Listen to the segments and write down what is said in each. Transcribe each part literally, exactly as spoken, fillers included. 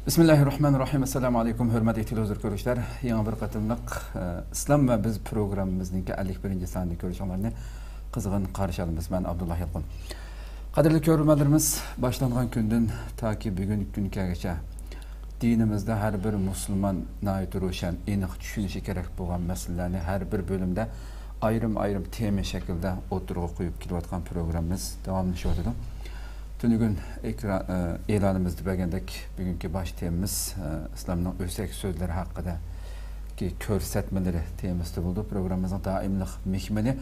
بىسمىللاھىررەھمانىررەھىم. ئەسسالامۇ ئەلەيكۇم، ھۆرمەتلىك تېلېۋىزور كۆرۈشلەر. يېڭى بىر قېتىملىق، ئە، ئىسلام ۋە بىز پروگراممىمىزنىڭكى ئەللىك بىرىنچى سانىنى كۆرۈشۈڭلارنى قىزغىن قارشى ئالىمىز. مەن ئابدۇللا يالقۇن. قەدىرلىك كۆرۈرمەنلىرىمىز، باشلانغان كۈندىن تاكى بۈگۈنكى كۈنگىچە دىنىمىزدە ھەر بىر مۇسۇلمان ناھايىتى روشەن، ئېنىق چۈشىنىشى كېرەك بولغان مەسىلىلەرنى ھەر بىر بۆلۈمدە ئايرىم-ئايرىم تېما شەكلىدە ئوتتۇرىغا قويۇپ كېلىۋاتقان پروگراممىمىز داۋاملىشىۋاتىدۇ. تۈنۈگۈن ئېكرا-، ئە، ئېلانىمىزدا بەرگەندەك، بۈگۈنكى باش تېمىمىز، ئە، ئىسلامنىڭ ئۆسەك سۆزلىرى ھەققىدىكى كۆرسەتمىلىرى تېمىسىدا بولىدۇ. پروگراممىمىزنىڭ دائىملىق مېھمىنى،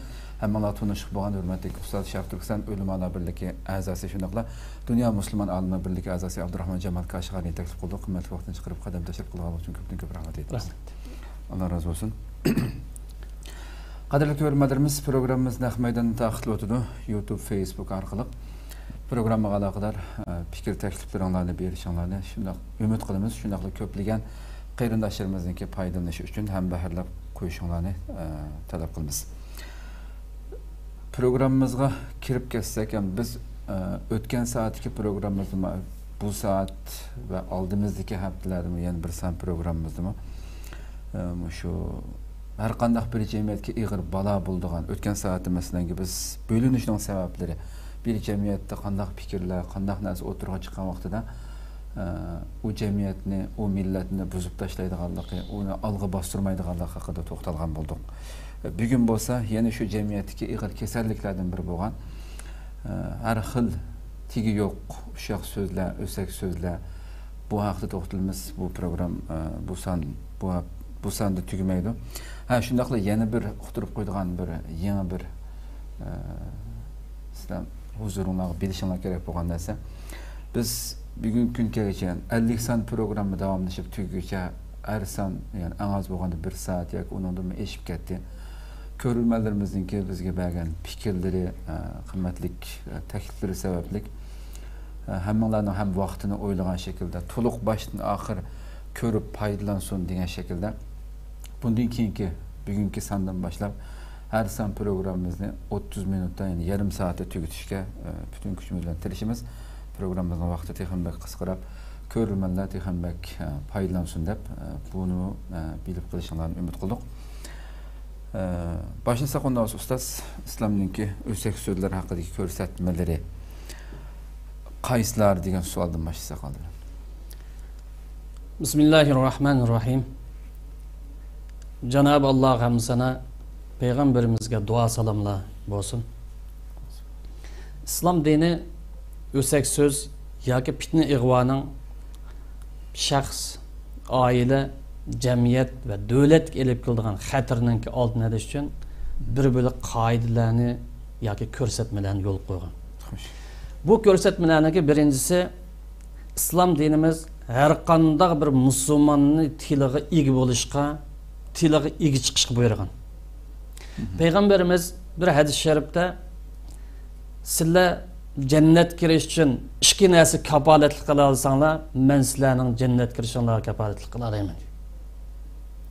ھەممىڭلار تونۇشلۇق بولغان ھۆرمەتلىك ئۇستاز شەرق تۈركىستان ئۆلىمالار بىرلىكى ئەزاسى، شۇنداقلا دۇنيا مۇسۇلمان ئالىملار بىرلىكى ئەزاسى ئابدۇرراھمان جامال كاشغەرىنى تەكلىپ قىلدۇق. قىممەتلىك ۋاقتىنى چىقىرىپ، قەدەم تەشرىپ قىلغانلىقى ئۈچۈن كۆپتىن كۆپ رەھمەت ئېيتىمىز. رەھمەت. ئاللا رازى بولسۇن. قەدىرلىك كۆرۈرمەنلىرىمىز، پروگراممىمىز نەق مەيداندا تارقىتىلىۋاتىدۇ. يۇتۇب، فېيسبۇك ئارقىلىق پروگراممىغا ئالاقىدار، ئە، پىكىر تەكلىپلىرىڭلارنى بېرىشىڭلارنى، شۇنداق ئۈمىد قىلىمىز. شۇنداقلا كۆپلىگەن قېرىنداشلىرىمىزنىڭكى پايدىلىنىشى ئۈچۈن ھەمبەھىرلەپ قويۇشۇڭلارنى، ئە، تەلەپ قىلىمىز. پروگراممىمىزغا كىرىپ كەتسەك، ھەم بىز، ئە، ئۆتكەن سائەتتىكى پروگراممىمىزدىمۇ، بۇ سائەت ۋە ئالدىمىزدىكى ھەپتىلەردىمۇ يەنە بىر سان پروگراممىمىزدىمۇ، ئە، مۇشۇ ھەر قانداق بىر جەمئىيەتكە ئېغىر بالا بولىدىغان، ئۆتكەن سائەتتە مەسىلەنكى بىز بۆلۈنۈشنىڭ سەۋەبلىرى، بىر جەمئىيەتتە قانداق پىكىرلەر، قانداق نەرسە ئوتتۇرىغا چىققان ۋاقتىدا، ئە، ئۇ جەمئىيەتنى، ئۇ مىللەتنى بۇزۇپ تاشلايدىغانلىقى، ئۇنى ئالغا باستۇرمايدىغانلىقى ھەققىدە توختالغان بولدۇق. بۈگۈن بولسا يەنە شۇ جەمئىيەتتىكى ئېغىر كېسەللىكلەردىن بىرى بولغان، ئە، ھەر خىل تېگى يوق ئۇششاق سۆزلەر، ئۆسەك سۆزلەر، بۇ ھەقتە توختىلىمىز. بۇ پروگرام، ئە، بۇ سان، بۇ ھەپ-، بۇ ساندا تۈگىمەيدۇ. ھە، شۇنداقلا يەنە بىر ئۇقتۇرۇپ قويىدىغان بىر يېڭى بىر، ئە، سىلەر ھۇزۇرۇڭلارغا بىلىشىڭلار كېرەك بولغان نەرسە. بىز بۈگۈنكى كۈنگە كەلگۈچە ئەللىك سان پروگرامما داۋاملىشىپ تۈگىگۈچە ھەر سان، يەنى ئەڭ ئاز بولغاندا بىر سائەت ياكى ئۇنىڭدىنمۇ ئېشىپ كەتتى. كۆرۈرمەنلىرىمىزنىڭكى بىزگە بەرگەن پىكىرلىرى، ئە، قىممەتلىك، ئە، تەكلىپلىرى سەۋەبلىك، ئە، ھەممىڭلارنىڭ ھەم ۋاقتىنى ئويلىغان شەكىلدە، تولۇق باشتىن ئاخىر كۆرۈپ پايدىلانسۇن دېگەن شەكىلدە، بۇندىن كېيىنكى، بۈگۈنكى ساندىن باشلاپ ھەر سان پروگراممىمىزنى ئوتتۇز مىنۇتتا، يەنى يېرىم سائەتتە تۈگىتىشكە، ئە، پۈتۈن كۈچىمىز بىلەن تىرىشىمىز. پروگراممىمىزنىڭ ۋاقتى تېخىمۇ بەك قىسقىراپ، كۆرۈرمەنلەر تېخىمۇ بەك، ئە، پايدىلانسۇن دەپ، ئە، بۇنىمۇ، ئە، بىلىپ قېلىشىڭلارنى ئۈمىد قىلدۇق. ئە، باشلىساق ئۇنداق بولسا ئۇستاز، ئىسلامنىڭكى ئۆسەك سۆزلەر ھەققىدىكى كۆرسەتمىلىرى قايسىلار دېگەن سوئالدىن باشلىساق ئالدى بىلەن. بىسمىللاھىررەھمانىررەھىم. جانابى ئاللاغا ھەمدۇ سانا، پەيغەمبىرىمىزگە دۇئا سالاملار بولسۇن. ئىسلام دىنى ئۆسەك سۆز ياكى پىتنە ئىغۋانىڭ شەخس، ئائىلە، جەمئىيەت ۋە دۆلەتكە ئېلىپ كېلىدىغان خەتىرىنىڭكى ئالدىنى ئېلىش ئۈچۈن بىر بۆلەك قائىدىلەرنى ياكى كۆرسەتمىلەرنى يولغا قويغان. خوش. بۇ كۆرسەتمىلەرنىڭكى بىرىنچىسى، ئىسلام دىنىمىز ھەر قانداق بىر مۇسۇلماننى تىلىغا ئىگە بولۇشقا، تىلىغا ئىگە چىقىشقا بۇيرۇغان. مم. پەيغەمبىرىمىز بىر ھەدىس شەرىپتە، سىلەر جەننەتكە كىرىش ئۈچۈن ئىككى نەرسە كاپالەتلىك قىلالىساڭلار، مەن سىلەرنىڭ جەننەتكە كىرىشىڭلارغا كاپالەتلىك قىلالايمەن.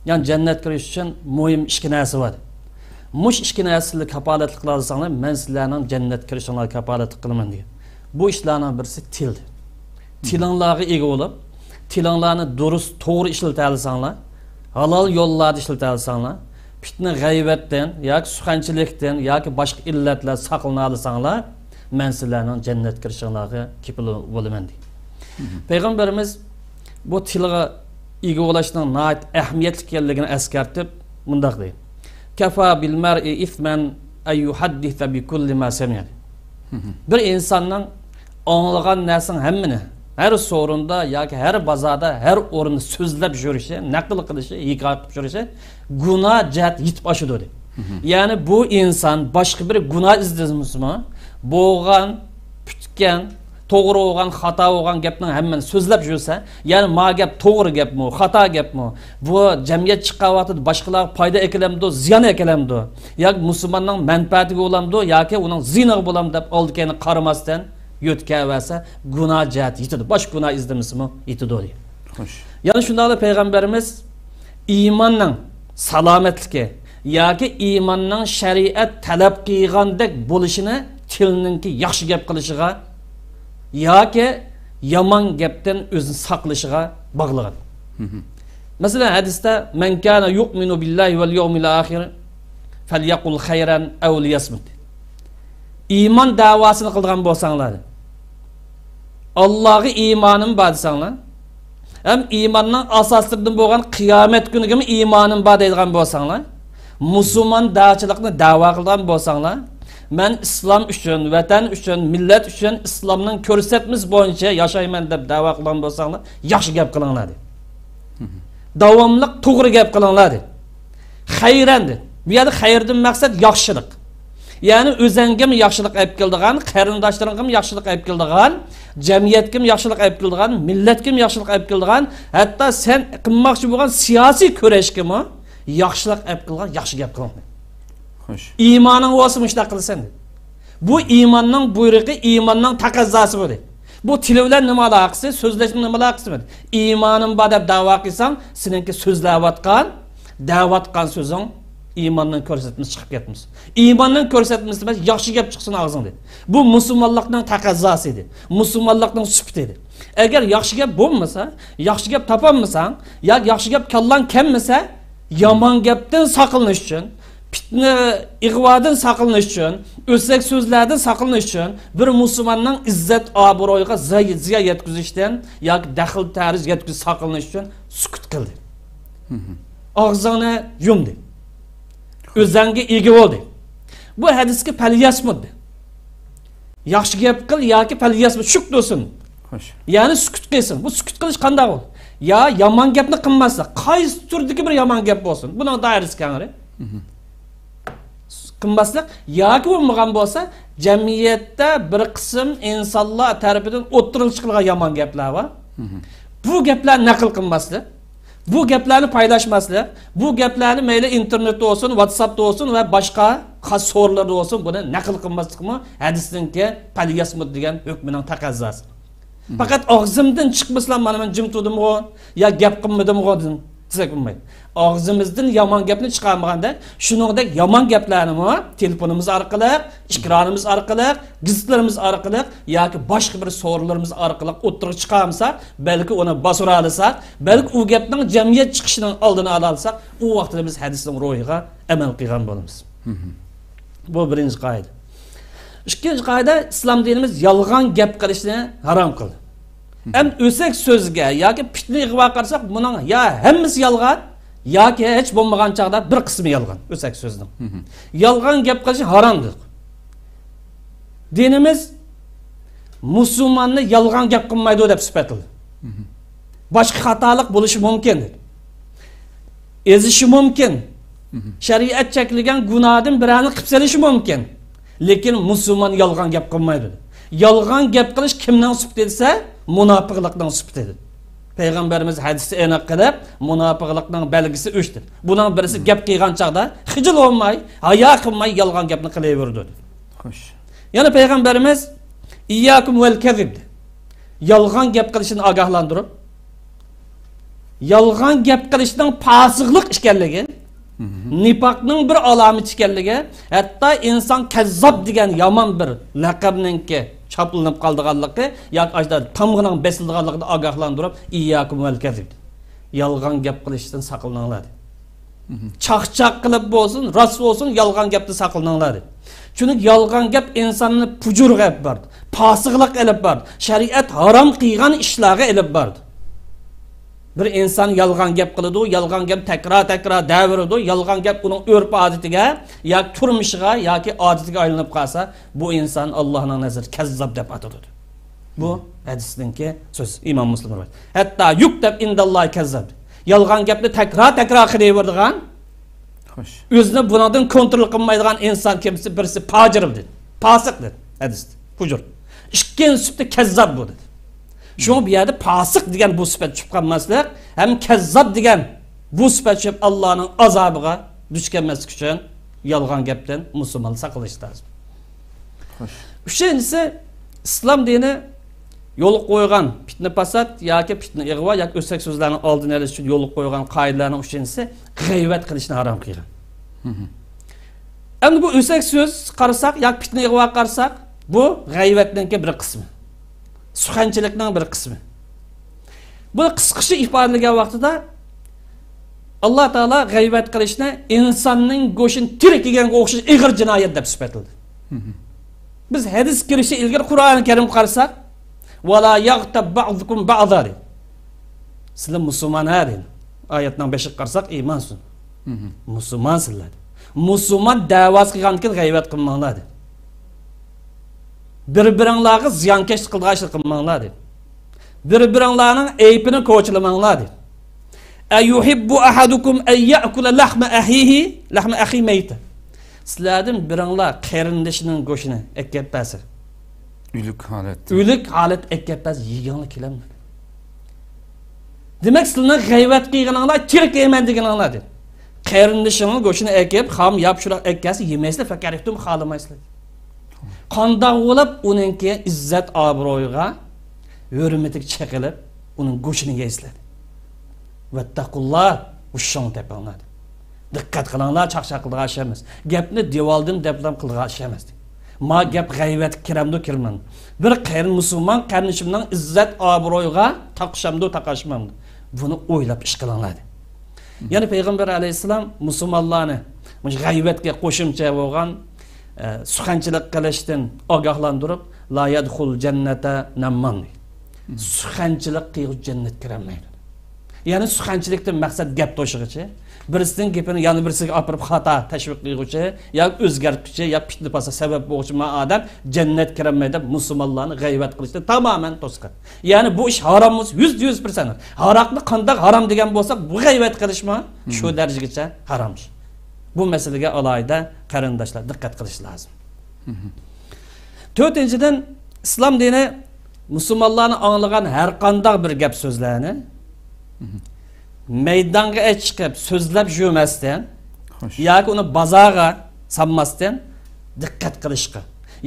يەنى جەننەتكە كىرىش ئۈچۈن مۇھىم ئىككى نەرسە بار. مۇشۇ ئىككى نەرسىنى كاپالەتلىك قىلالىساڭلار، مەن سىلەرنىڭ جەننەتكە كىرىشىڭلارغا كاپالەتلىك قىلىمەن دېگەن. بۇ ئىشلارنىڭ بىرسى تىل. تىلىڭلارغا ئىگە بولۇپ، تىلىڭلارنى دۇرۇس، توغرا ئىشلىتەلىسەڭلار، ھالال يوللاردا ئىشلىتەلىسەڭلار، پىتنە، غەيۋەتتىن ياكى سۇخەنچىلىكتىن ياكى باشقا ئىللەتلەر ساقلىنالىساڭلار، مەن سىلەرنىڭ جەننەتكە كىرىشىڭلارغا كېپىل بولىمەن دېگەن. مم. پەيغەمبىرىمىز بۇ تىلغا ئىگە بولۇشنىڭ ناھايىتى ئەھمىيەتلىك ئىكەنلىكىنى ئەسكەرتىپ مۇنداق دەيدۇ: كەفا بىل مەرئى ئىسمەن ئەن يۇھەددىسە بى كۇللى ما سەمىئە. مم. بىر ئىنساننىڭ ئاڭلىغان نەرسىنىڭ ھەممىنى، ھەر سورۇندا ياكى ھەر بازاردا، ھەر ئورۇندا سۆزلەپ يۈرۈشى، نەقىل قىلىشى، ھېكايە قىلىپ يۈرۈشى گۇناھ جەھەتتە يېتىپ ئاشىدۇ دېدى. مم. يەنى بۇ ئىنسان باشقا بىر گۇناھ ئىزدىمىسىمۇ، بولغان، پۈتكەن، توغرا بولغان، خاتا بولغان گەپنىڭ ھەممىنى سۆزلەپ يۈرسە، يەنى ما گەپ توغرا گەپمۇ، خاتا گەپمۇ، بۇ جەمئىيەت چىققان ۋاقتىدا باشقىلارغا پايدا ئەكېلەمدۇ، زىيان ئەكېلەمدۇ، ياكى مۇسۇلماننىڭ مەنپەئەتىگە بولامدۇ ياكى ئۇنىڭ زىيىنىغا بولامدۇ دەپ ئالدى كەينىگە قارىماستىن يۆتكەۋەرسە، گۇناھ جەھەتتە يېتىدۇ، باشقا گۇناھ ئىزدىمىسىمۇ يېتىدۇ دېگەن. خوش. يەنە شۇنداقلا پەيغەمبىرىمىز ئىماننىڭ سالامەتلىكى ياكى ئىماننىڭ شەرىئەت تەلەپ قىلغاندەك بولۇشىنى تىلنىڭكى ياخشى گەپ قىلىشىغا ياكى يامان گەپتىن ئۆزىنى ساقلىشىغا باغلىغان. مەسىلەن، ھەدىستە، مەن كانە يۇئمىنۇ بىللاھى ۋەل يەۋمىل ئاخىر فەليەقۇل خەيرەن ئەۋ لىيەسمۇت. ئىمان دەۋاسىنى قىلىدىغان بولساڭلار، ئاللاغا ئىمانىم بار دېسەڭلار، ھەم ئىماننىڭ ئاساسلىرىدىن بولغان قىيامەت كۈنىگىمۇ ئىمانىم بار دەيدىغان بولساڭلار، مۇسۇلمان داچىلىقنى دەۋا قىلىدىغان بولساڭلار، مەن ئىسلام ئۈچۈن، ۋەتەن ئۈچۈن، مىللەت ئۈچۈن ئىسلامنىڭ كۆرسەتمىسى بويىچە ياشايمەن دەپ دەۋا قىلىدىغان بولساڭلار، ياخشى گەپ قىلىڭلار دېدى. داۋاملىق توغرا گەپ قىلىڭلار دېدى. خەيرەن دېدى. بۇ يەردە خەيردىن مەقسەت ياخشىلىق. يەنى ئۆزەڭگىمۇ ياخشىلىق ئەپ كېلىدىغان، قېرىنداشلىرىڭغىمۇ ياخشىلىق ئەپ كېلىدىغان، جەمئىيەتكىمۇ ياخشىلىق ئەپ كېلىدىغان، مىللەتكىمۇ ياخشىلىق ئەپ كېلىدىغان، ھەتتا سەن قىلماقچى بولغان سىياسىي كۈرەشكىمۇ ياخشىلىق ئەپ قىلىدىغان ياخشى گەپ قىلىڭ. خوش. ئىمانىڭ بولسا مۇشۇنداق قىلىسەن دېدى. بۇ ئىماننىڭ بۇيرۇقى، ئىماننىڭ تەقەززاسى بۇ دېدى. بۇ تىل بىلەن نېمە ئالاقىسى، سۆزلەش بىلەن نېمە ئالاقىسى بار؟ ئىمانىم بار دەپ دەۋا قىلساڭ، سېنىڭكى سۆزلەۋاتقان، دەۋاتقان سۆزۈڭ ئىماننىڭ كۆرسەتمىسى چىقىپ كەتمىسۇن. ئىماننىڭ كۆرسەتمىسى ئەمەس، ياخشى گەپ چىقسۇن ئاغزىڭدىن. بۇ مۇسۇلمانلىقنىڭ تەقەززاسى ئىدى. مۇسۇلمانلىقنىڭ سۈپىتى ئىدى. ئەگەر ياخشى گەپ بولمىسا، ياخشى گەپ تاپالمىساڭ، ياكى ياخشى گەپ كاللاڭ كەلمىسە، يامان گەپتىن ساقلىنىش ئۈچۈن، پىتنە، ئىغۋادىن ساقلىنىش ئۈچۈن، ئۆسەك سۆزلەردىن ساقلىنىش ئۈچۈن، بىر مۇسۇلماننىڭ ئىززەت ئابرۇيىغا زىيا، زىيا يەتكۈزۈشتىن ياكى دەخلى تەرۇز يەتكۈزۈش ساقلىنىش ئۈچۈن سۈكۈت قىلدى. ئاغزىڭنى يۇمدى. ئۆزەڭگە ئىگە بولدى. بۇ ھەدىسكە پەليەسمۇت دېدى. ياخشى گەپ قىل ياكى پەليەسمۇت، سۈكۈت بولسۇن. خوش. يەنى سۈكۈت قىلسۇن. بۇ سۈكۈت قىلىش قانداق بولدى؟ يا يامان گەپنى قىلماسلىق، قايسى تۈردىكى بىر يامان گەپ بولسۇن، بۇنىڭ دائىرىسى كەڭرى. قىلماسلىق ياكى بولمىغان بولسا، جەمئىيەتتە بىر قىسىم ئىنسانلار تەرىپىدىن ئوتتۇرىغا چىقىدىغان يامان گەپلەر بار. بۇ گەپلەرنى نەقىل قىلماسلىق، بۇ گەپلەرنى پايلاشماسلىق، بۇ گەپلەرنى مەيلى ئىنتېرنېتتا بولسۇن، ۋاتساپتا بولسۇن ۋە باشقا خاس سورۇنلاردا بولسۇن، بۇنى نەقىل قىلماسلىقمۇ ھەدىسنىڭكى پەليەسمۇت دېگەن ھۆكمىنىڭ تەقەززاسى. پەقەت ئاغزىمدىن چىقمىسىلا، مانا مەن جىم تۇردۇمغۇ يا گەپ قىلمىدىمغۇ دېسەك بولمايدۇ. ئاغزىمىزدىن يامان گەپنى چىقارمىغاندەك، شۇنىڭدەك يامان گەپلەرنىمۇ تېلېفونىمىز ئارقىلىق، ئېكرانىمىز ئارقىلىق، گېزىتلىرىمىز ئارقىلىق ياكى باشقا بىر سورۇنلىرىمىز ئارقىلىق ئوتتۇرىغا چىقارمىساق، بەلكى ئۇنى باسۇرالىساق، بەلكى ئۇ گەپنىڭ جەمئىيەت چىقىشىنىڭ ئالدىنى ئالالىساق، ئۇ ۋاقىتتا بىز ھەدىسنىڭ روھىغا ئەمەل قىلغان بولىمىز. بۇ بىرىنچى قائىدە. ئىككىنچى قائىدە، ئىسلام دىنىمىز يالغان گەپ قىلىشنى ھارام قىلدى. ئەمدى ئۆسەك سۆزگە ياكى پىتنە ئىغۋا قارىساق، بۇنىڭ يا ھەممىسى يالغان، ياكى ھېچ بولمىغان چاغدا بىر قىسمى يالغان ئۆسەك سۆزنىڭ. يالغان گەپ قىلىش ھارام دېدۇق. دىنىمىز مۇسۇلماننى يالغان گەپ قىلمايدۇ دەپ سۈپەتلىدى. باشقا خاتالىق بولۇشى مۇمكىن دېدى. ئېزىشى مۇمكىن. شەرىئەت چەكلىگەن گۇناھدىن بىرەرنى قىلىپ سېلىشى مۇمكىن. لېكىن مۇسۇلمان يالغان گەپ قىلمايدۇ دېدى. يالغان گەپ قىلىش كىمنىڭ سۈپىتى دېسە، مۇناپىقلىقنىڭ سۈپىتى دېدى. پەيغەمبىرىمىز ھەدىستە ئېنىق قىلىپ، مۇناپىقلىقنىڭ بەلگىسى ئۈچ دېدى. بۇنىڭ بىرسى گەپ قىلغان چاغدا خىجىل بولماي، ھايا قىلماي يالغان گەپنى قىلىۋېرىدۇ دېدى. خوش. يەنە پەيغەمبىرىمىز، ئىيياكۇم ۋەل كەزىب، يالغان گەپ قىلىشتىن ئاگاھلاندۇرۇپ، يالغان گەپ قىلىشنىڭ پاسىقلىق ئىكەنلىكى، نىپاقنىڭ بىر ئالامىتى ئىكەنلىكى، ھەتتا ئىنسان كەززاب دېگەن يامان بىر لەقەمنىڭكى چاپلىنىپ قالىدىغانلىقى ياكى ئاشۇنداق تامغىنىڭ بېسىلىدىغانلىقىدىن ئاگاھلاندۇرۇپ، ئىيياكۇم ۋەل كەزىب، يالغان گەپ قىلىشتىن ساقلىنىڭلار دېدى. چاقچاق قىلىپ بولسۇن، راست بولسۇن، يالغان گەپتىن ساقلىنىڭلار دېدى. چۈنكى يالغان گەپ ئىنساننى پۇجۇرغا ئېلىپ بارىدۇ، پاسىقلىققا ئېلىپ بارىدۇ، شەرىئەت ھارام قىلغان ئىشلارغا ئېلىپ بارىدۇ. بىر ئىنسان يالغان گەپ قىلىدۇ، يالغان گەپ تەكرار-تەكرار دەۋېرىدۇ، يالغان گەپ ئۇنىڭ ئۆرپ-ئادىتىگە ياكى تۇرمۇشىغا ياكى ئادىتىگە ئايلىنىپ قالسا، بۇ ئىنسان ئاللاھنىڭ نەزىرىدە كەززاب دەپ ئاتىلىدۇ. بۇ ھەدىسنىڭكى سۆزى، ئىمام مۇسلىم رىۋايەت. ھەتتا يۇكتەب ئىنداللاھى كەززاب. يالغان گەپنى تەكرار-تەكرار قىلىۋېرىدىغان، خوش. ئۆزىنى بۇنىڭدىن كونترول قىلمايدىغان ئىنسان كىمسى بىرسى پاجىر دېدى. پاسىق دېدى ھەدىستە. پۇجۇر. ئىككىنچى سۈپىتى كەززاب بۇ دېدى. شۇڭا بۇ يەردە پاسىق دېگەن بۇ سۈپەت چۈشۈپ قالماسلىق، ھەم كەززاب دېگەن بۇ سۈپەت چۈشۈپ ئاللانىڭ ئازابىغا دۇچ كەلمەسلىك ئۈچۈن يالغان گەپتىن مۇسۇلمانلار ساقلىنىشى لازىم. خوش. ئۈچىنچىسى، ئىسلام دىنى يولغا قويغان پىتنە-پاسات ياكى پىتنە-ئىغۋا ياكى ئۆسەك سۆزلەرنىڭ ئالدىنى ئېلىش ئۈچۈن يولغا قويغان قائىدىلەرنىڭ ئۈچىنچىسى، غەيۋەت قىلىشنى ھارام قىلغان. ئەمدى بۇ ئۆسەك سۆز قارىساق ياكى پىتنە-ئىغۋا قارىساق، بۇ غەيۋەتنىڭكى بىر قىسمى. سۇخەنچىلىكنىڭ بىر قىسمى. بۇ قىسقىچە ئىپادىلىگەن ۋاقتىدا، ئاللا تائالا غەيۋەت قىلىشنى ئىنساننىڭ گۆشىنى تىرىك يېگەنگە ئوخشاش ئېغىر جىنايەت دەپ سۈپەتلىدى. بىز ھەدىس كىرىشى ئىلگىرى قۇرئان كەرىمگە قارىساق، ۋەلا يەغتەب بەئزۇكۇم بەئزا دېدى. سىلەر مۇسۇلمان ھە دېدى. ئايەتنىڭ بېشىغا قارىساق، ئىمانسىز. مۇسۇلمانسىلەر دېدى. مۇسۇلمان دەۋاسى قىلغاندىكىن غەيۋەت قىلماڭلار دېدى. بىر-بىرىڭلارغا زىيانكەشلىك قىلىدىغان ئىشلار قىلماڭلار دېدى. بىر-بىرىڭلارنىڭ ئەيىبىنى كوچىلىماڭلار دېدى. ئەيۇھىببۇ ئەھەدۇكۇم ئەن يەئكۇلە لەھمە ئەخىھى، لەھمە ئەخى مەيتە. سىلەردىن بىرىڭلار قېرىندىشىنىڭ گۆشىنى ئەكەپ بەرسە، ئۆلۈك ھالەتتە. ئۆلۈك ھالەتتە ئەكەپ بەرسە، يېگىڭلار كېلەمدۇ؟ دېمەك، سىلەرنىڭ غەيۋەت قىلغىنىڭلار، تىرىك يەيمەن دېگىنىڭلار دېدى. قېرىندىشىڭنىڭ گۆشىنى ئەكىپ، خام ياپشۇراق ئەكەلسە، يېمەيسىلەر، فەقەت ئېرىكتىن خالىمايسىلەر. قانداق بولۇپ ئۇنىڭكى ئىززەت ئابرۇيىغا، ھۆرمىتىگە چېقىلىپ، ئۇنىڭ گۆشىنى يەيسىلەر؟ ۋەتتەقۇللا، ھوشۇڭ تېپىڭلار. دىققەت قىلىڭلار، چاقچاق قىلىدىغان ئىش ئەمەس. گەپنى دېۋالدىم دەپلا قىلىدىغان ئىش ئەمەس. ما گەپ غەيۋەتكە كىرەمدۇ، كىرمەمدۇ؟ بىر قېرىن مۇسۇلمان قېرىندىشىمنىڭ ئىززەت ئابرۇيىغا تاقىشامدۇ، تاقاشمامدۇ؟ بۇنى ئويلاپ ئىش قىلىڭلار دېدى. يەنى پەيغەمبەر ئەلەيھىسسالام مۇسۇلمانلارنى مۇشۇ غەيۋەتكە قوشۇمچە بولغان، ئە، سۇخەنچىلىك قىلىشتىن ئاگاھلاندۇرۇپ، لا يەدخۇل جەننەتە نەممان دېدى. سۇخەنچىلىك قىلغۇچى جەننەتكە كىرەلمەيدۇ. يەنى سۇخەنچىلىكتىن مەقسەت گەپ توشۇغۇچى، بىرسىنىڭ گېپىنى يەنە بىرسىگە ئاپىرىپ خاتا تەشۋىق قىلغۇچى ياكى ئۆزگەرتكۈچى ياكى پىتنە پاسات سەۋەب بولغۇچى ما ئادەم جەننەتكە كىرەلمەيدۇ دەپ مۇسۇلمانلارنى غەيۋەت قىلىشتىن تامامەن توسقان. يەنى بۇ ئىش ھارام بولسا، يۈزدە يۈز پىرسەنت. ھاراقنى قانداق ھارام دېگەن بولساق، بۇ غەيۋەت قىلىشمۇ شۇ دەرىجىگىچە ھارام ئىش. بۇ مەسىلىگە ئالاھىدە قېرىنداشلار دىققەت قىلىش لازىم. تۆتىنچىدىن، ئىسلام دىنى مۇسۇلمانلارنى ئاڭلىغان ھەر قانداق بىر گەپ سۆزلەرنى مەيدانغا چىقىپ سۆزلەپ يۈرمەستىن، خوش، ياكى ئۇنى بازارغا سالماستىن دىققەت قىلىشقا،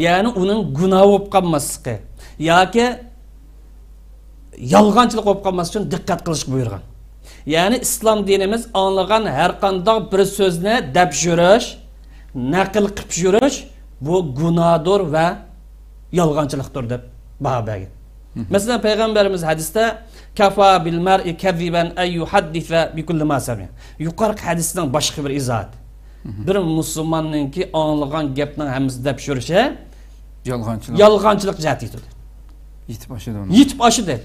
يەنى ئۇنىڭ گۇناھ بولۇپ قالماسلىقى ياكى يالغانچىلىق بولۇپ قالماسلىقى ئۈچۈن دىققەت قىلىشقا بۇيرۇغان. يەنى ئىسلام دىنىمىز ئاڭلىغان ھەر قانداق بىر سۆزنى دەپ يۈرۈش، نەقىل قىلىپ يۈرۈش، بۇ گۇناھدۇر ۋە يالغانچىلىقتۇر دەپ باھا بەرگەن. مەسىلەن، پەيغەمبىرىمىز ھەدىستە، كەفا بىل مەرئى كەزىبەن ئەن يۇھەددىسە بىكۇللى ما سەمىئە. يۇقىرىقى ھەدىسنىڭ باشقا بىر ئىزاھاتى. بىر مۇسۇلماننىڭكى ئاڭلىغان گەپنىڭ ھەممىسىنى دەپ يۈرۈشى يالغانچىلىق، يالغانچىلىق جەھەتتە يېتىدۇ. يېتىپ ئاشىدۇ ئۇنىڭ. يېتىپ ئاشىدۇ.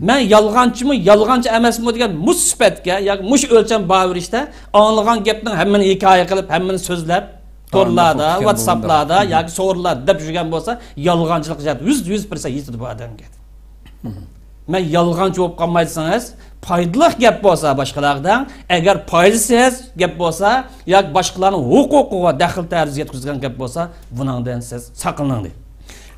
مەن يالغانچىمۇ، يالغانچى ئەمەسمۇ دېگەن مۇشۇ سۈپەتكە ياكى مۇشۇ ئۆلچەم باھا بېرىشتە ئاڭلىغان گەپنىڭ ھەممىنى ھېكايە قىلىپ، ھەممىنى سۆزلەپ، تورلاردا، ۋاتساپلاردا ياكى سورۇنلاردا دەپ يۈرگەن بولسا، يالغانچىلىق جەھەتتە يۈزدە يۈز پىرسەنت يېتىدۇ بۇ ئادەمگە. مەن يالغانچى بولۇپ قالماي دېسىڭىز، پايدىلىق گەپ بولسا باشقىلارغا دەڭ، ئەگەر پايدىسىز گەپ بولسا ياكى باشقىلارنىڭ ھوقۇقىغا دەخلى تەرۇز يەتكۈزىدىغان گەپ بولسا، بۇنىڭدىن سىز ساقلىنىڭ دېدى.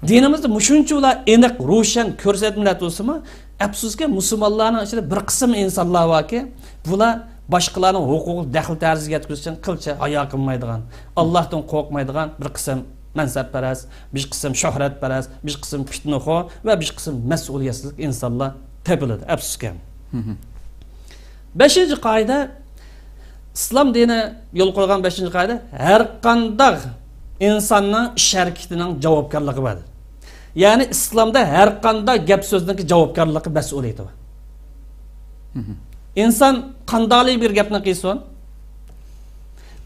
دىنىمىزدا مۇشۇنچىۋالا ئېنىق، روشەن كۆرسەتمىلەر تۇرسىمۇ، ئەپسۇسكى، مۇسۇلمانلارنىڭ ئىچىدە بىر قىسىم ئىنسانلار باركى، بۇلار باشقىلارنىڭ ھوقۇقىغا دەخلى تەرۇز يەتكۈزۈش ئۈچۈن قىلچە ھايا قىلمايدىغان، ئاللاھتىن قورقمايدىغان بىر قىسىم مەنسەپپەرەس، بىر قىسىم شۆھرەتپەرەس، بىر قىسىم پىتنىخور ۋە بىر قىسىم مەسئۇلىيەتسىزلىك ئىنسانلار تېپىلىدۇ، ئەپسۇسكى. بەشىنچى قائىدە، ئىسلام دىنى يول قويغان بەشىنچى قائىدە، ھەر قانداق ئىنساننىڭ ئىش ھەرىكىتىنىڭ جاۋابكارلىقى بار. يەنى ئىسلامدا ھەر قانداق گەپ سۆزنىڭكى جاۋابكارلىقى، مەسئۇلىيىتى بار. ئىنسان قانداقلا بىر گەپنى قىلسۇن،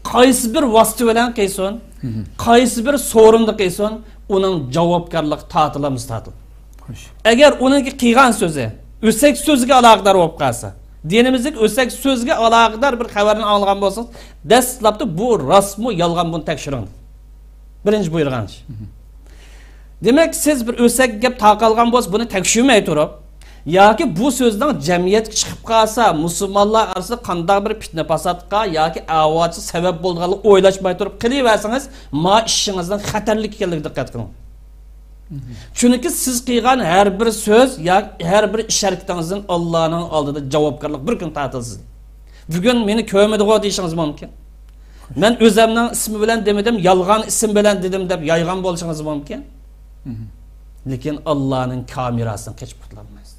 قايسى بىر ۋاسىتە بىلەن قىلسۇن، قايسى بىر سورۇندا قىلسۇن، ئۇنىڭ جاۋابكارلىقى تارتىلامسا تارتىلىدۇ. خوش. ئەگەر ئۇنىڭكى قىلغان سۆزى ئۆسەك سۆزگە ئالاقىدار بولۇپ قالسا، دىنىمىزدىكى ئۆسەك سۆزگە ئالاقىدار بىر خەۋەرنى ئاڭلىغان بولسىڭىز، دەسلەپتە بۇ راستمۇ، يالغانمۇ تەكشۈرۈڭ. بىرىنچى بۇيرۇغان ئىش. دېمەك، سىز بىر ئۆسەك گەپ تارقالغان بولسا، بۇنى تەكشۈرمەي تۇرۇپ، ياكى بۇ سۆزنىڭ جەمئىيەتكە چىقىپ قالسا، مۇسۇلمانلار ئارىسىدا قانداق بىر پىتنە-پاساتقا ياكى ئاۋارىچىلىك سەۋەب بولىدىغانلىقىنى ئويلاشماي تۇرۇپ قىلىۋەرسىڭىز، ما ئىشىڭىزنىڭ خەتەرلىك ئىكەنلىكىگە دىققەت قىلىڭ. چۈنكى سىز قىلغان ھەر بىر سۆز ياكى ھەر بىر ئىش ھەرىكىتىڭىزدىن ئاللانىڭ ئالدىدا جاۋابكارلىق بىر كۈن تارتىلىسىز. بۈگۈن مېنى كۆرمىدىغۇ دېيىشىڭىز مۇمكىن. مەن ئۆزەمنىڭ ئىسمى بىلەن دېمىدىم، يالغان ئىسىم بىلەن دېدىم دەپ يايغان بولۇشىڭىز مۇمكىن. لېكىن ئاللانىڭ كامېراسىدىن قېچىپ قۇتۇلالمايسىز.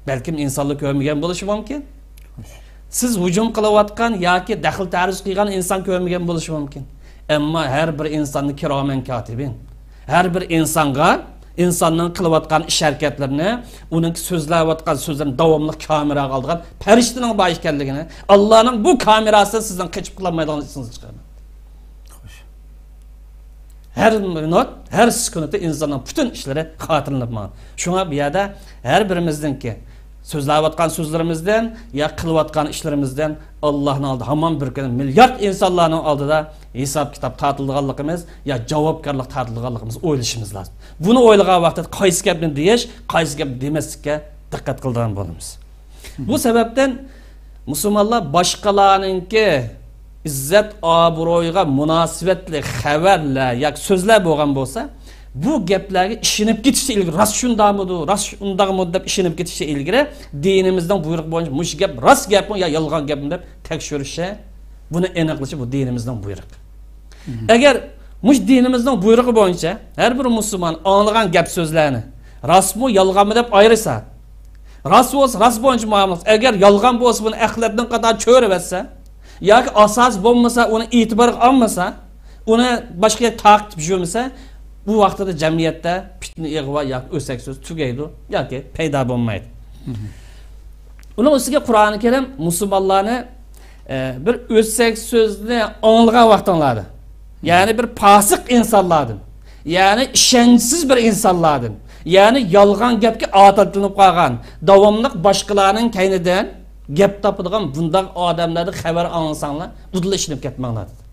بەلكىم ئىنسانلار كۆرمىگەن بولۇشى مۇمكىن. سىز ھۇجۇم قىلىۋاتقان ياكى دەخلى تەرۇز قىلغان ئىنسان كۆرمىگەن بولۇشى مۇمكىن. ئەمما ھەر بىر ئىنساننى كىرامەن كاتىبىن، ھەر بىر ئىنسانغا ئىنساننىڭ قىلىۋاتقان ئىش ھەرىكەتلىرىنى، ئۇنىڭ سۆزلەۋاتقان سۆزلىرىنى داۋاملىق كامېراغا ئالىدىغان پەرىشتىنىڭ بار ئىكەنلىكىنى، ئاللانىڭ بۇ كامېراسىدىن سىزنىڭ قېچىپ قۇتۇلالمايدىغانلىقىنى ئېسىڭىزدىن چىقارماڭ. خوش. ھەر مىنۇت، ھەر سېكۇنتتا ئىنساننىڭ پۈتۈن ئىشلىرى خاتىرىلىنىپ ماڭىدۇ. شۇڭا بۇ يەردە ھەر بىرىمىزنىڭكى سۆزلەۋاتقان سۆزلىرىمىزدىن يا قىلىۋاتقان ئىشلىرىمىزدىن ئاللانىڭ ئالدىدا ھامان بىر كۈنى مىليارد ئىنسانلارنىڭ ئالدىدا ھېساب-كىتاب تارتىلىدىغانلىقىمىز يا جاۋابكارلىق تارتىلىدىغانلىقىمىز ئويلىشىمىز لازىم. بۇنى ئويلىغان ۋاقىتتا قايسى گەپنى دېيىش، قايسى گەپنى دېمەسلىككە دىققەت قىلىدىغان بولىمىز. بۇ سەۋەبتىن مۇسۇلمانلار باشقىلارنىڭكى ئىززەت ئابرۇيىغا مۇناسىۋەتلىك خەۋەرلەر ياكى سۆزلەر بولغان بولسا، بۇ گەپلەرگە ئىشىنىپ كېتىشتىن ئىلگىرى، راست شۇنداقمىدۇ، راست شۇنداقمىدۇ دەپ ئىشىنىپ كېتىشتىن ئىلگىرى، دىنىمىزنىڭ بۇيرۇقى بويىچە مۇشۇ گەپ راست گەپمۇ يا يالغان گەپمۇ دەپ تەكشۈرۈشى، بۇنى ئېنىقلىشى بۇ دىنىمىزنىڭ بۇيرۇقى. ئەگەر مۇشۇ دىنىمىزنىڭ بۇيرۇقى بويىچە ھەر بىر مۇسۇلمان ئاڭلىغان گەپ سۆزلەرنى راستمۇ يالغانمۇ دەپ ئايرىسا، راست بولسا راست بويىچە مۇئامىلە قىلسا، ئەگەر يالغان بولسا بۇنى ئەخلەتنىڭ قاتارىغا چۆرۈۋەتسە ياكى ئاساسى بولمىسا ئۇنى ئېتىبارغا ئالمىسا، ئۇنى باشقا يەرگە تارقىتىپ يۈرمىسە، بۇ ۋاقتىدا جەمئىيەتتە پىتنە، ئىغۋا ياكى ئۆسەك سۆز تۈگەيدۇ ياكى پەيدا بولمايدۇ. ئۇنىڭ ئۈستىگە قۇرئانى كەرىم مۇسۇلمانلارنى، ئە، بىر ئۆسەك سۆزنى ئاڭلىغان ۋاقتىڭلاردا، يەنى بىر پاسىق ئىنسانلاردىن، يەنى ئىشەنچسىز بىر ئىنسانلاردىن، يەنى يالغان گەپكە ئادەتلىنىپ قالغان، داۋاملىق باشقىلارنىڭ كەينىدىن گەپ تاپىدىغان بۇنداق ئادەملەردىن خەۋەر ئاڭلىساڭلار، ئۇدۇل ئىشىنىپ كەتمەڭلار دېدى.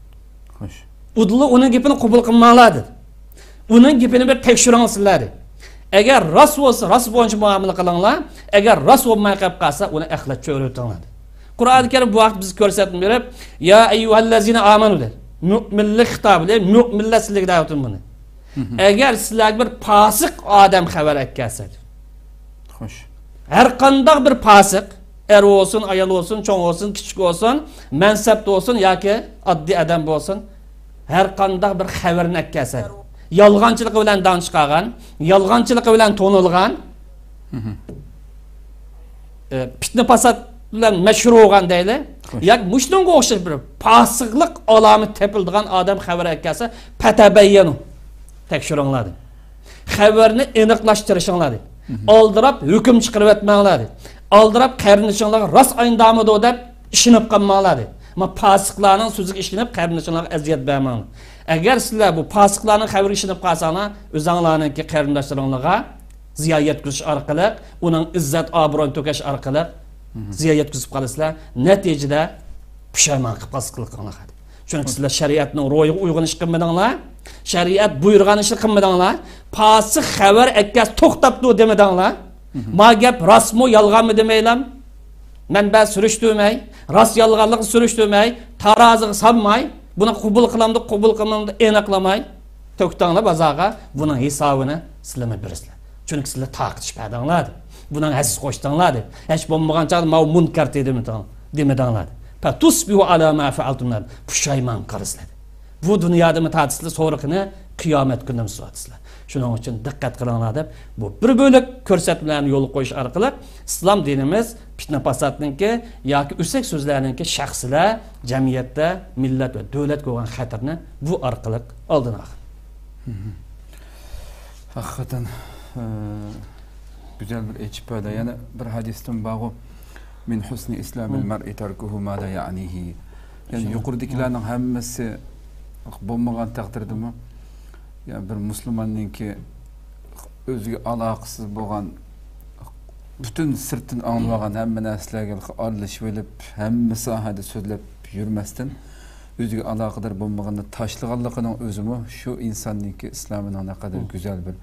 خوش. ئۇدۇللا ئۇنىڭ گېپىنى قوبۇل قىلماڭلار دېدى. ئۇنىڭ گېپىنى بىر تەكشۈرۈڭسىلەر دېدى. ئەگەر راست بولسا راست بويىچە مۇئامىلە قىلىڭلار، ئەگەر راست بولماي قېلىپ قالسا ئۇنى ئەخلەت چۆرۈۋېتىڭلار دېدى. قۇرئانى كەرىم بۇ ھەقتە بىزگە كۆرسەتمە بېرىپ، يا ئەييۇھەللەزىنە ئامەنۇ دېدى. مۆمىنلىك خىتابى دېدى، مۆمىنلەر سىلەرگە دەۋەتىم بۇنى. ئەگەر سىلەرگە بىر پاسىق ئادەم خەۋەر ئەكەلسە دېدى. خوش. ھەر قانداق بىر پاسىق، ئەر بولسۇن، ئايال بولسۇن، چوڭ بولسۇن، كىچىك بولسۇن، مەنسەپتە بولسۇن ياكى ئاددىي ئادەم بولسۇن، ھەر قانداق بىر خەۋەرنى ئەكەلسە، يالغانچىلىقى بىلەن داڭ چىقارغان، يالغانچىلىقى بىلەن تونۇلغان، ئە، پىتنە پاسات بىلەن مەشھۇر بولغان دەيلى. خوش. ياكى مۇشۇنىڭغا ئوخشاش بىر پاسىقلىق ئالامىتى تېپىلىدىغان ئادەم خەۋەر ئەكەلسە، پەتەبەييەنۇ، تەكشۈرۈڭلار دېدى. خەۋەرنى ئېنىقلاشتۇرۇشۇڭلار دېدى. ئالدىراپ ھۆكۈم چىقىرىۋەتمەڭلار دېدى. ئالدىراپ قېرىندىشىڭلارغا راست ئايندامىدۇ دەپ ئىشىنىپ قالماڭلار دېدى. ما پاسىقلارنىڭ سۆزىگە ئىشىنىپ قېرىندىشىڭلارغا ئەزىيەت بەرمەڭلار. ئەگەر سىلەر بۇ پاسىقلارنىڭ خەۋىرىگە ئىشىنىپ قالساڭلار، ئۆزۈڭلارنىڭكى قېرىنداشلىرىڭلارغا زىيان يەتكۈزۈش ئارقىلىق، ئۇنىڭ ئىززەت ئابرۇيىنى تۆكۈش ئارقىلىق، زىيان يەتكۈزۈپ قالىسىلەر. نەتىجىدە پۇشايمان قىلىپ قالىسىلەر قىلغانلىقىڭلارغا. چۈنكى سىلەر شەرىئەتنىڭ روھىغا ئۇيغۇن ئىش قىلمىدىڭلار. شەرىئەت بۇيرۇغان ئىشنى قىلمىدىڭلار. پاسىق خەۋەر ئەكەلسە توختاپتۇ دېمىدىڭلار. ما گەپ راستمۇ، يالغانمۇ دېمەيلام. مەنبە سۈرۈشتۈرمەي، راست يالغانلىقنى سۈرۈشتۈرمەي، تارازىغا سالماي، بۇنى قوبۇل قىلامدۇ، قوبۇل قىلمامدۇ ئېنىقلىماي، تۆكتۈڭلار بازارغا، بۇنىڭ ھېسابىنى سىلەرمۇ بېرىسىلەر. چۈنكى سىلەر تارقىتىش بەردىڭلار دەپ، بۇنىڭ ھەسسىسى قوشتۇڭلار دەپ، ھېچ بولمىغان چاغدا ماۋۇ مۇنكەر دېمىدىڭ-، دېمىدىڭلار دەپ. فَتُصْبِحُوا عَلَى مَا فَعَلْتُمْ نَادِمِينَ. پۇشايمان قىلىسىلەر دەپ. بۇ دۇنيادىمۇ تارتىسىلەر، سورىقىنى قىيامەت كۈنىمۇ سورايسىلەر. شۇنىڭ ئۈچۈن دىققەت قىلىڭلار دەپ، بۇ بىر بۆلەك كۆرسەتمىلەرنى يولغا قويۇش ئارقىلىق ئىسلام دىنىمىز پىتنە پاساتنىڭكى ياكى ئۆسەك سۆزلەرنىڭكى شەخسلەر، جەمئىيەتتە، مىللەت ۋە دۆلەتكە بولغان خەتىرىنى بۇ ئارقىلىق ئالدىنى ئالغان. ھەقىقەتەن، ئە، گۈزەل بىر ئېچىپ بەردى. يەنە بىر ھەدىستىن بارغۇ، مىن ھۇسنى ئىسلامىل مەرئى تەركۇھۇ ما لا يەئنىھى. يەنى يۇقىرىدىكىلەرنىڭ ھەممىسى بولمىغان تەقدىردىمۇ، يا بىر مۇسۇلماننىڭكى ئۆزىگە ئالاقىسىز بولغان، پۈتۈن سىرتتىن ئاڭلىۋالغان ھەممە نەرسىلەرگە ئارىلىشىۋېلىپ، ھەممە ساھەدە سۆزلەپ يۈرمەستىن، ئۆزىگە ئالاقىدار بولمىغىنىنى تاشلىغانلىقىنىڭ ئۆزىمۇ شۇ ئىنساننىڭكى ئىسلامىنىڭ نەقەدەر گۈزەل بىر،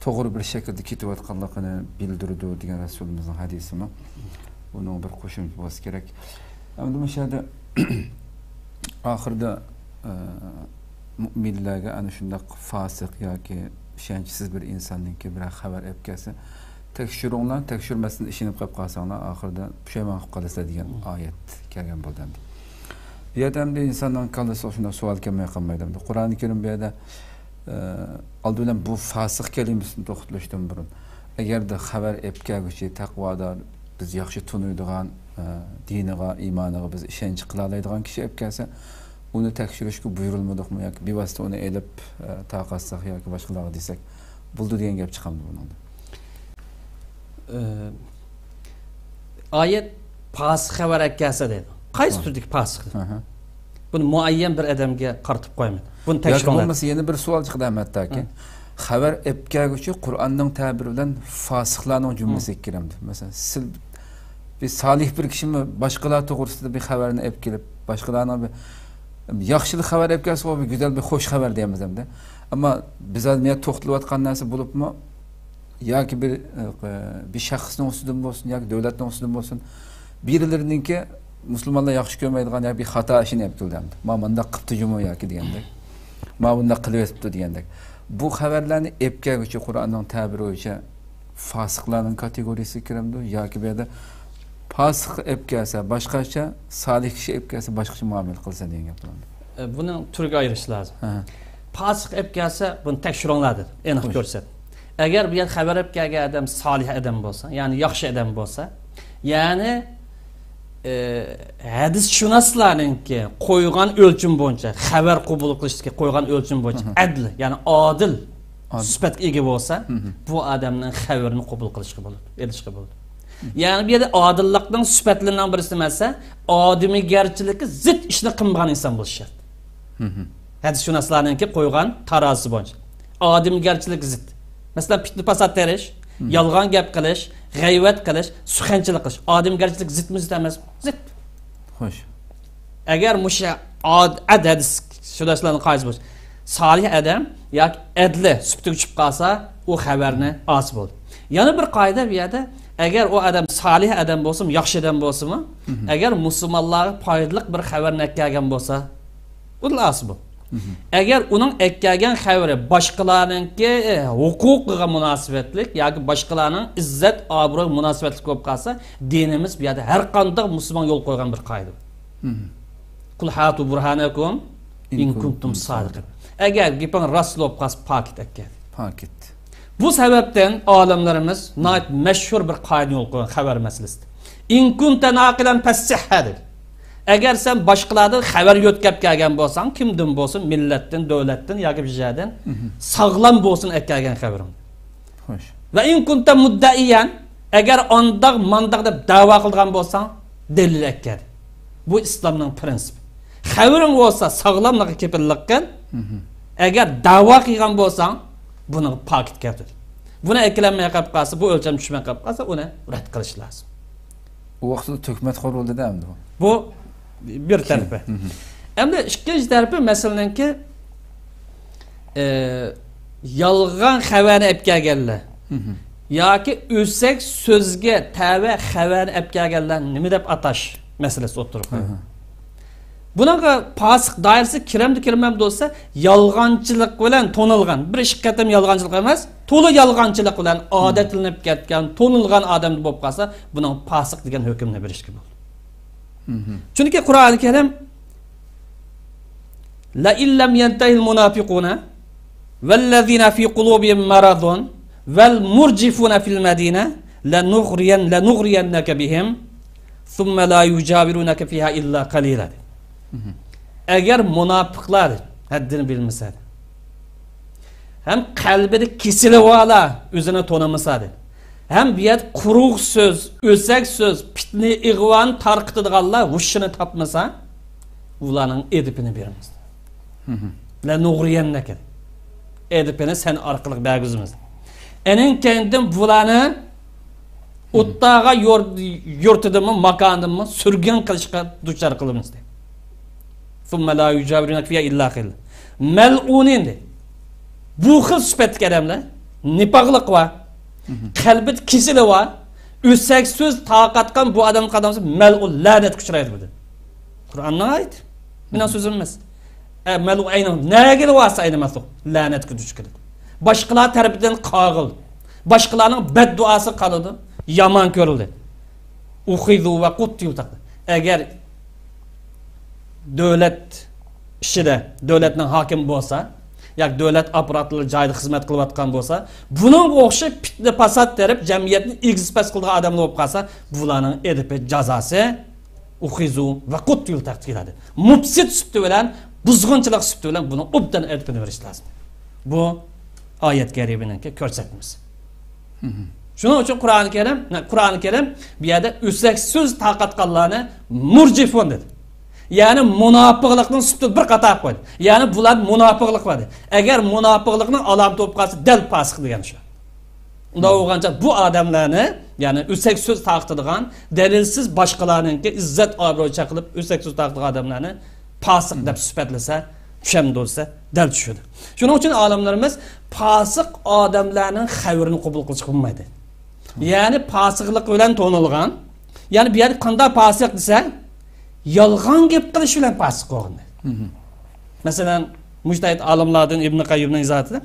توغرا بىر شەكىلدە كېتىۋاتقانلىقىنى بىلدۈرىدۇ دېگەن رەسۇلىمىزنىڭ ھەدىسىمۇ. بۇنىڭ بىر قوشۇمچىسى بولسا كېرەك. ئەمدى مۇشۇ يەردە ئاخىرىدا، ئە، مۇئمىنلەرگە ئەنە شۇنداق فاسىق ياكى ئىشەنچسىز بىر ئىنساننىڭكى بىرەر خەۋەر ئەپ كەلسە، تەكشۈرۈڭلار، تەكشۈرمەستىن ئىشىنىپ قېلىپ قالساڭلار، ئاخىرىدا پۇشايمان قىلىپ قالىسىلەر دېگەن ئايەت كەلگەن بولدى ئەمدى. بۇ يەردە ئەمدى ئىنساننىڭ كاللىسىغا شۇنداق سوئال كەلمەي قالمايدۇ. ئەمدى قۇرئانى كەرىم بۇ يەردە، ئە، ئالدى بىلەن بۇ فاسىق كەلىمىسىنى توختىتىلىشتىن بۇرۇن، ئەگەردە خەۋەر ئەپ كەلگۈچى تەقۋادار، بىز ياخشى تونۇيدىغان، ئە، دىنىغا، ئىمانىغا بىز ئىشەنچ قىلالايدىغان كىشى ئەپ كەلسە، ئۇنى تەكشۈرۈشكە بۇيرۇلمىدۇقمۇ ياكى بىۋاسىتە ئۇنى ئېلىپ، ئە، تارقاتساق ياكى باشقىلارغا دېسەك، بولىدۇ دېگەن گەپ چىقامدۇ بۇنىڭدىن؟ ئى، ئايەت پاسىق خەۋەر ئەكەلسە دەيدۇ. قايسى ھە. تۈردىكى پاسىق؟ ئەھە. بۇنى مۇئەييەن بىر ئادەمگە قارىتىپ قويمايدۇ. بۇنى ياكى تەكشۈرۈڭلار. بولمىسا يەنە بىر سوئال چىقىدۇ ھەم ھەتتاكى. ھە. خەۋەر ئېلىپ كەلگۈچى قۇرئاننىڭ تەبىرى بىلەن فاسىقلارنىڭ جۈملىسىگە ھە. كىرەمدۇ؟ مەسىلەن، سىل-، بىر سالىھ بىر كىشىمۇ باشقىلار توغرىسىدا بىر خەۋەرنى ئېلىپ كېلىپ، باشقىلارنىڭ بىر ياخشىلىق خەۋەر ئېلىپ كەلسە، ئۇ بىر گۈزەل، بىر خوش خەۋەر دەيمىز ئەمدى. ئەمما بىز ھازىر مەن توختىلىۋاتقان نەرسە بولۇپمۇ، ياكى بىر، ئە، بىر شەخسنىڭ ئۈستىدىن بولسۇن، ياكى دۆلەتنىڭ ئۈستىدىن بولسۇن، بىرلىرىنىڭكى مۇسۇلمانلار ياخشى كۆرمەيدىغان يا بىر خاتا ئىشىنى ئېلىپ كېلىدۇ ئەمدى. ما مۇنداق قىپتۇ جۇمۇ ياكى دېگەندەك. ما بۇنداق قىلىۋېتىپتۇ دېگەندەك. بۇ خەۋەرلەرنى ئېلىپ كەلگۈچى قۇرئاننىڭ تەبىرى بويىچە فاسىقلارنىڭ كاتېگورىيىسىگە كىرەمدۇ ياكى بۇ يەردە پاسىق ئېلىپ كەلسە باشقىچە، سالىھ كىشى ئېلىپ كەلسە باشقىچە مۇئامىلە قىلسا دېگەن گەپ بولامدۇ؟ ئە، بۇنى تۈرگە ئايرىشىش لازىم. ھە. پاسىق ئېلىپ كەلسە، بۇنى تەكشۈرۈڭلار دېدى. ئېنىق خوش. كۆرسەت. ئەگەر بۇ يەردە خەۋەر ئېلىپ كەلگەن ئادەم سالىھ ئادەم بولسا، يەنى ياخشى ئادەم بولسا، يەنى، ئە، ھەدىسشۇناسلارنىڭكى قويغان ئۆلچىمى بويىچە، خەۋەر قوبۇل قىلىشتىكى قويغان ئۆلچىمى بويىچە ھە. ئەدىل، يەنى ئادىل ئادىل. سۈپەتكە ئىگە بولسا، ھە. بۇ ئادەمنىڭ خەۋىرىنى قوبۇل قىلىشقا بولىدۇ، ئېلىشقا بولىدۇ. يەنى بۇ يەردە ئادىللىقنىڭ سۈپەتلىرىنىڭ بىرسى نېمە دېسە، ئادىمىيگەرچىلىككە زىت ئىشنى قىلمىغان ئىنسان بولۇشى شەرت. ھە. ھەدىسشۇناسلارنىڭكى قويغان تارازىسى بويىچە. ئادىمىيگەرچىلىك زىت. مەسىلەن، پىتنە پاسات تېرىش، ھە. يالغان گەپ قىلىش، غەيۋەت قىلىش، سۇخەنچىلىك قىلىش. ئادىمىيگەرچىلىك زىتمۇ زىت ئەمەسمۇ؟ زىت. خوش. ئەگەر مۇشۇ ئاد-، ئەد-، ھەدىسشۇناسلارنىڭ قائىدىسى بولسا، سالىھ ئادەم ياكى ئەدلى سۈپىتىگە چۈشۈپ قالسا، ئۇ خەۋەرنى ئالسا بولدى. يەنە بىر قائىدە بۇ يەردە، ئەگەر ئۇ ئادەم سالىھ ئادەم بولسىمۇ، ياخشى ئادەم بولسىمۇ، مھم. ئەگەر مۇسۇلمانلارغا پايدىلىق بىر خەۋەرنى ئەكەلگەن بولسا، ئۇلا ئالسا بولدى. مھم. ئەگەر ئۇنىڭ ئەكەلگەن خەۋىرى باشقىلارنىڭكى، ئە، ھوقۇقىغا مۇناسىۋەتلىك ياكى باشقىلارنىڭ ئىززەت ئابرۇيىغا مۇناسىۋەتلىك بولۇپ قالسا، دىنىمىز بۇ يەردە ھەر قانداق مۇسۇلمان يول قويغان بىر قائىدە. مھم. قۇل ھاتۇ بۇرھانەكۇم ئىن كۇنتۇم سادىقىن. ئەگەر گېپىڭ راست بولۇپ قالسا، پاكىت ئەكەل. پاكىت. بۇ سەۋەبتىن ئالىملىرىمىز ناھايىتى مەشھۇر بىر قائىدىنى يولغا قويغان خەۋەر مەسىلىسىدە. ئىن كۇنتە ناقىلەن فەسسىھھە دېدى. ئەگەر سەن باشقىلاردىن خەۋەر يۆتكەپ كەلگەن بولساڭ، كىمدىن بولسۇن، مىللەتتىن، دۆلەتتىن ياكى بىر يەردىن، مھم. ساغلام بولسۇن ئەكەلگەن خەۋىرىڭ. خوش. ۋە ئىن كۇنتە مۇددەئىيەن، ئەگەر ئانداق مانداق دەپ دەۋا قىلىدىغان بولساڭ، دەلىل ئەكەل. بۇ ئىسلامنىڭ پرىنسىپى. خەۋىرىڭ بولسا، ساغلاملىققا كېپىللىك قىل. مھم. ئەگەر دەۋا قىلغان بولساڭ، بۇنىڭغا پاكىت كەلتۈر. بۇنى ئەكېلەلمەي قېلىپ قالسا، بۇ ئۆلچەم چۈشمەي قېلىپ قالسا، ئۇنى رەت قىلىش لازىم. ئۇ ۋاقىتتا تۆھمەتخور بولدى-دە ئەمدى بۇ. بۇ بىر تەرىپى. مھم. ئەمدى ئىككىنچى تەرىپى مەسىلىنىڭكى، ئى، يالغان خەۋەرنى ئەپ كەلگەنلەر. مھم. ياكى ئۆسەك سۆزگە تەۋە خەۋەرنى ئەپ كەلگەنلەر نېمە دەپ ئاتاش مەسىلىسى ئوتتۇرىغا قويۇلدى. مھم. بۇنىڭغا پاسىق دائىرىسىگە كىرەمدۇ كىرمەمدۇ دېسە، يالغانچىلىق بىلەن تونۇلغان، بىر ئىككى قېتىم يالغانچىلىق ئەمەس، تولا يالغانچىلىق بىلەن مم. ئادەتلىنىپ كەتكەن، تونۇلغان ئادەم بولۇپ قالسا، بۇنىڭ پاسىق دېگەن ھۆكۈمنى بېرىشكە بولىدۇ. مم. چۈنكى قۇرئانى كەرىم، لەئىن لەم يەنتەھىل مۇناپىقۇنە ۋەللەزىنە فى قۇلۇبىھىم مەرەزۇن ۋەل مۇرجىفۇنە فىل مەدىنە لەنۇغرىيەن-، لەنۇغرىيەننەكە بىھىم ثۇممە لا يۇجاۋىرۇنەكە فىھا ئىللا قەلىلا. مم. ئەگەر مۇناپىقلار ھەددىنى بىلمىسە، ھەم قەلبىدە كېسىلى بارلار ئۆزىنى تونۇمىسا، ھەم بۇ يەردە قۇرۇق سۆز، ئۆسەك سۆز، پىتنە، ئىغۋانى تارقىتىدىغانلار ھوشىنى تاپمىسا، ئۇلارنىڭ ئېدىپىنى بېرىمىز. مم. لەنۇغرىيەننەكە. ئېدىپىنى سەن ئارقىلىق بەرگۈزىمىز. ئېنىڭ كەينىدىن بۇلارنى ئوتتاغا يۇر-، يۇرتىدىنمۇ، ماكانىدىنمۇ سۈرگۈن قىلىشقا دۇچار قىلىمىز، دەيدۇ. ثم لا يجاورونك فيها إلا قليلا. مەلئۇنىن، دەيدۇ. بۇ خىل سۈپەتتىكى ئادەملەر، نىپاقلىق بار، مم. قەلبىدە كېسىلى بار، ئۆسەك سۆز تارقاتقان بۇ ئادەمنى قانداق دېسە، مەلئۇن، لەنەتكە ئۇچرايدۇ، دېدى. قۇرئاننىڭ ئايىتى. مېنىڭ مم. سۆزۈم ئەمەس. ئە، مەلئۇن ئەينەن نەگىلا بارسا ئەينى مەسلۇق لەنەتكە دۇچ كېلىدۇ. باشقىلار تەرىپىدىن قاغىلىدۇ. باشقىلارنىڭ بەددۇئاسى قالىدۇ. يامان كۆرۈلىدۇ. ئۇخىزۇ ۋە قۇتتىلۇ تەقدىر. ئەگەر دۆلەت ئىچىدە دۆلەتنىڭ ھاكىمى بولسا، ياكى دۆلەت ئاپپاراتلىرى جايىدا خىزمەت قىلىۋاتقان بولسا، بۇنىڭغا ئوخشاش پىتنە پاسات تېرىپ، جەمئىيەتنى ئېگىز پەس قىلىدىغان ئادەملەر بولۇپ قالسا، بۇلارنىڭ ئېدىپى جازاسى ئۇخىزۇ ۋە قۇتتىلۇ تەقدىر. مۇپسىد سۈپىتى بىلەن، بۇزغۇنچىلىق سۈپىتى بىلەن بۇنىڭ ئوبدان ئېدىپىنى بېرىش لازىم. بۇ ئايەت كەرىمىنىڭكى كۆرسەتمىسى. شۇنىڭ ئۈچۈن قۇرئان كەرىم، قۇرئان كەرىم بۇ يەردە ئۆسەك سۆز تارقاتقانلارنى مۇرجىفۇن دېدى. يەنى مۇناپىقلىقنىڭ سۈپىتىدە بىر قاتارغا قويدى. يەنى بۇلار مۇناپىقلىق قىلدى. ئەگەر مۇناپىقلىقنىڭ ئالامىتى بولۇپ قالسا، دەل پاسىق دېگەن شۇ. ئۇنداق بولغانچە بۇ ئادەملەرنى، يەنى ئۆسەك سۆز تارقىتىدىغان، دەلىلسىز باشقىلارنىڭكى ئىززەت ئابرۇي چەكلىپ ئۆسەك سۆز تارقىتىدىغان ئادەملەرنى پاسىق دەپ سۈپەتلىسە، چۈشەندۈرسە، دەل چۈشىدۇ. شۇنىڭ ئۈچۈن ئالىملىرىمىز پاسىق ئادەملەرنىڭ خەۋىرىنى قوبۇل قىلىشقا بولمايدۇ. يەنى پاسىقلىق بىلەن تونۇلغان، يەنى بۇ يەردە قانداق پاسىق دېسە، يالغان گەپ قىلىش بىلەن پاسىق بولغان. مەسىلەن، مۇجتەھىد ئالىملاردىن ئىبن قەييىمنىڭ ئىزاھاتىدا،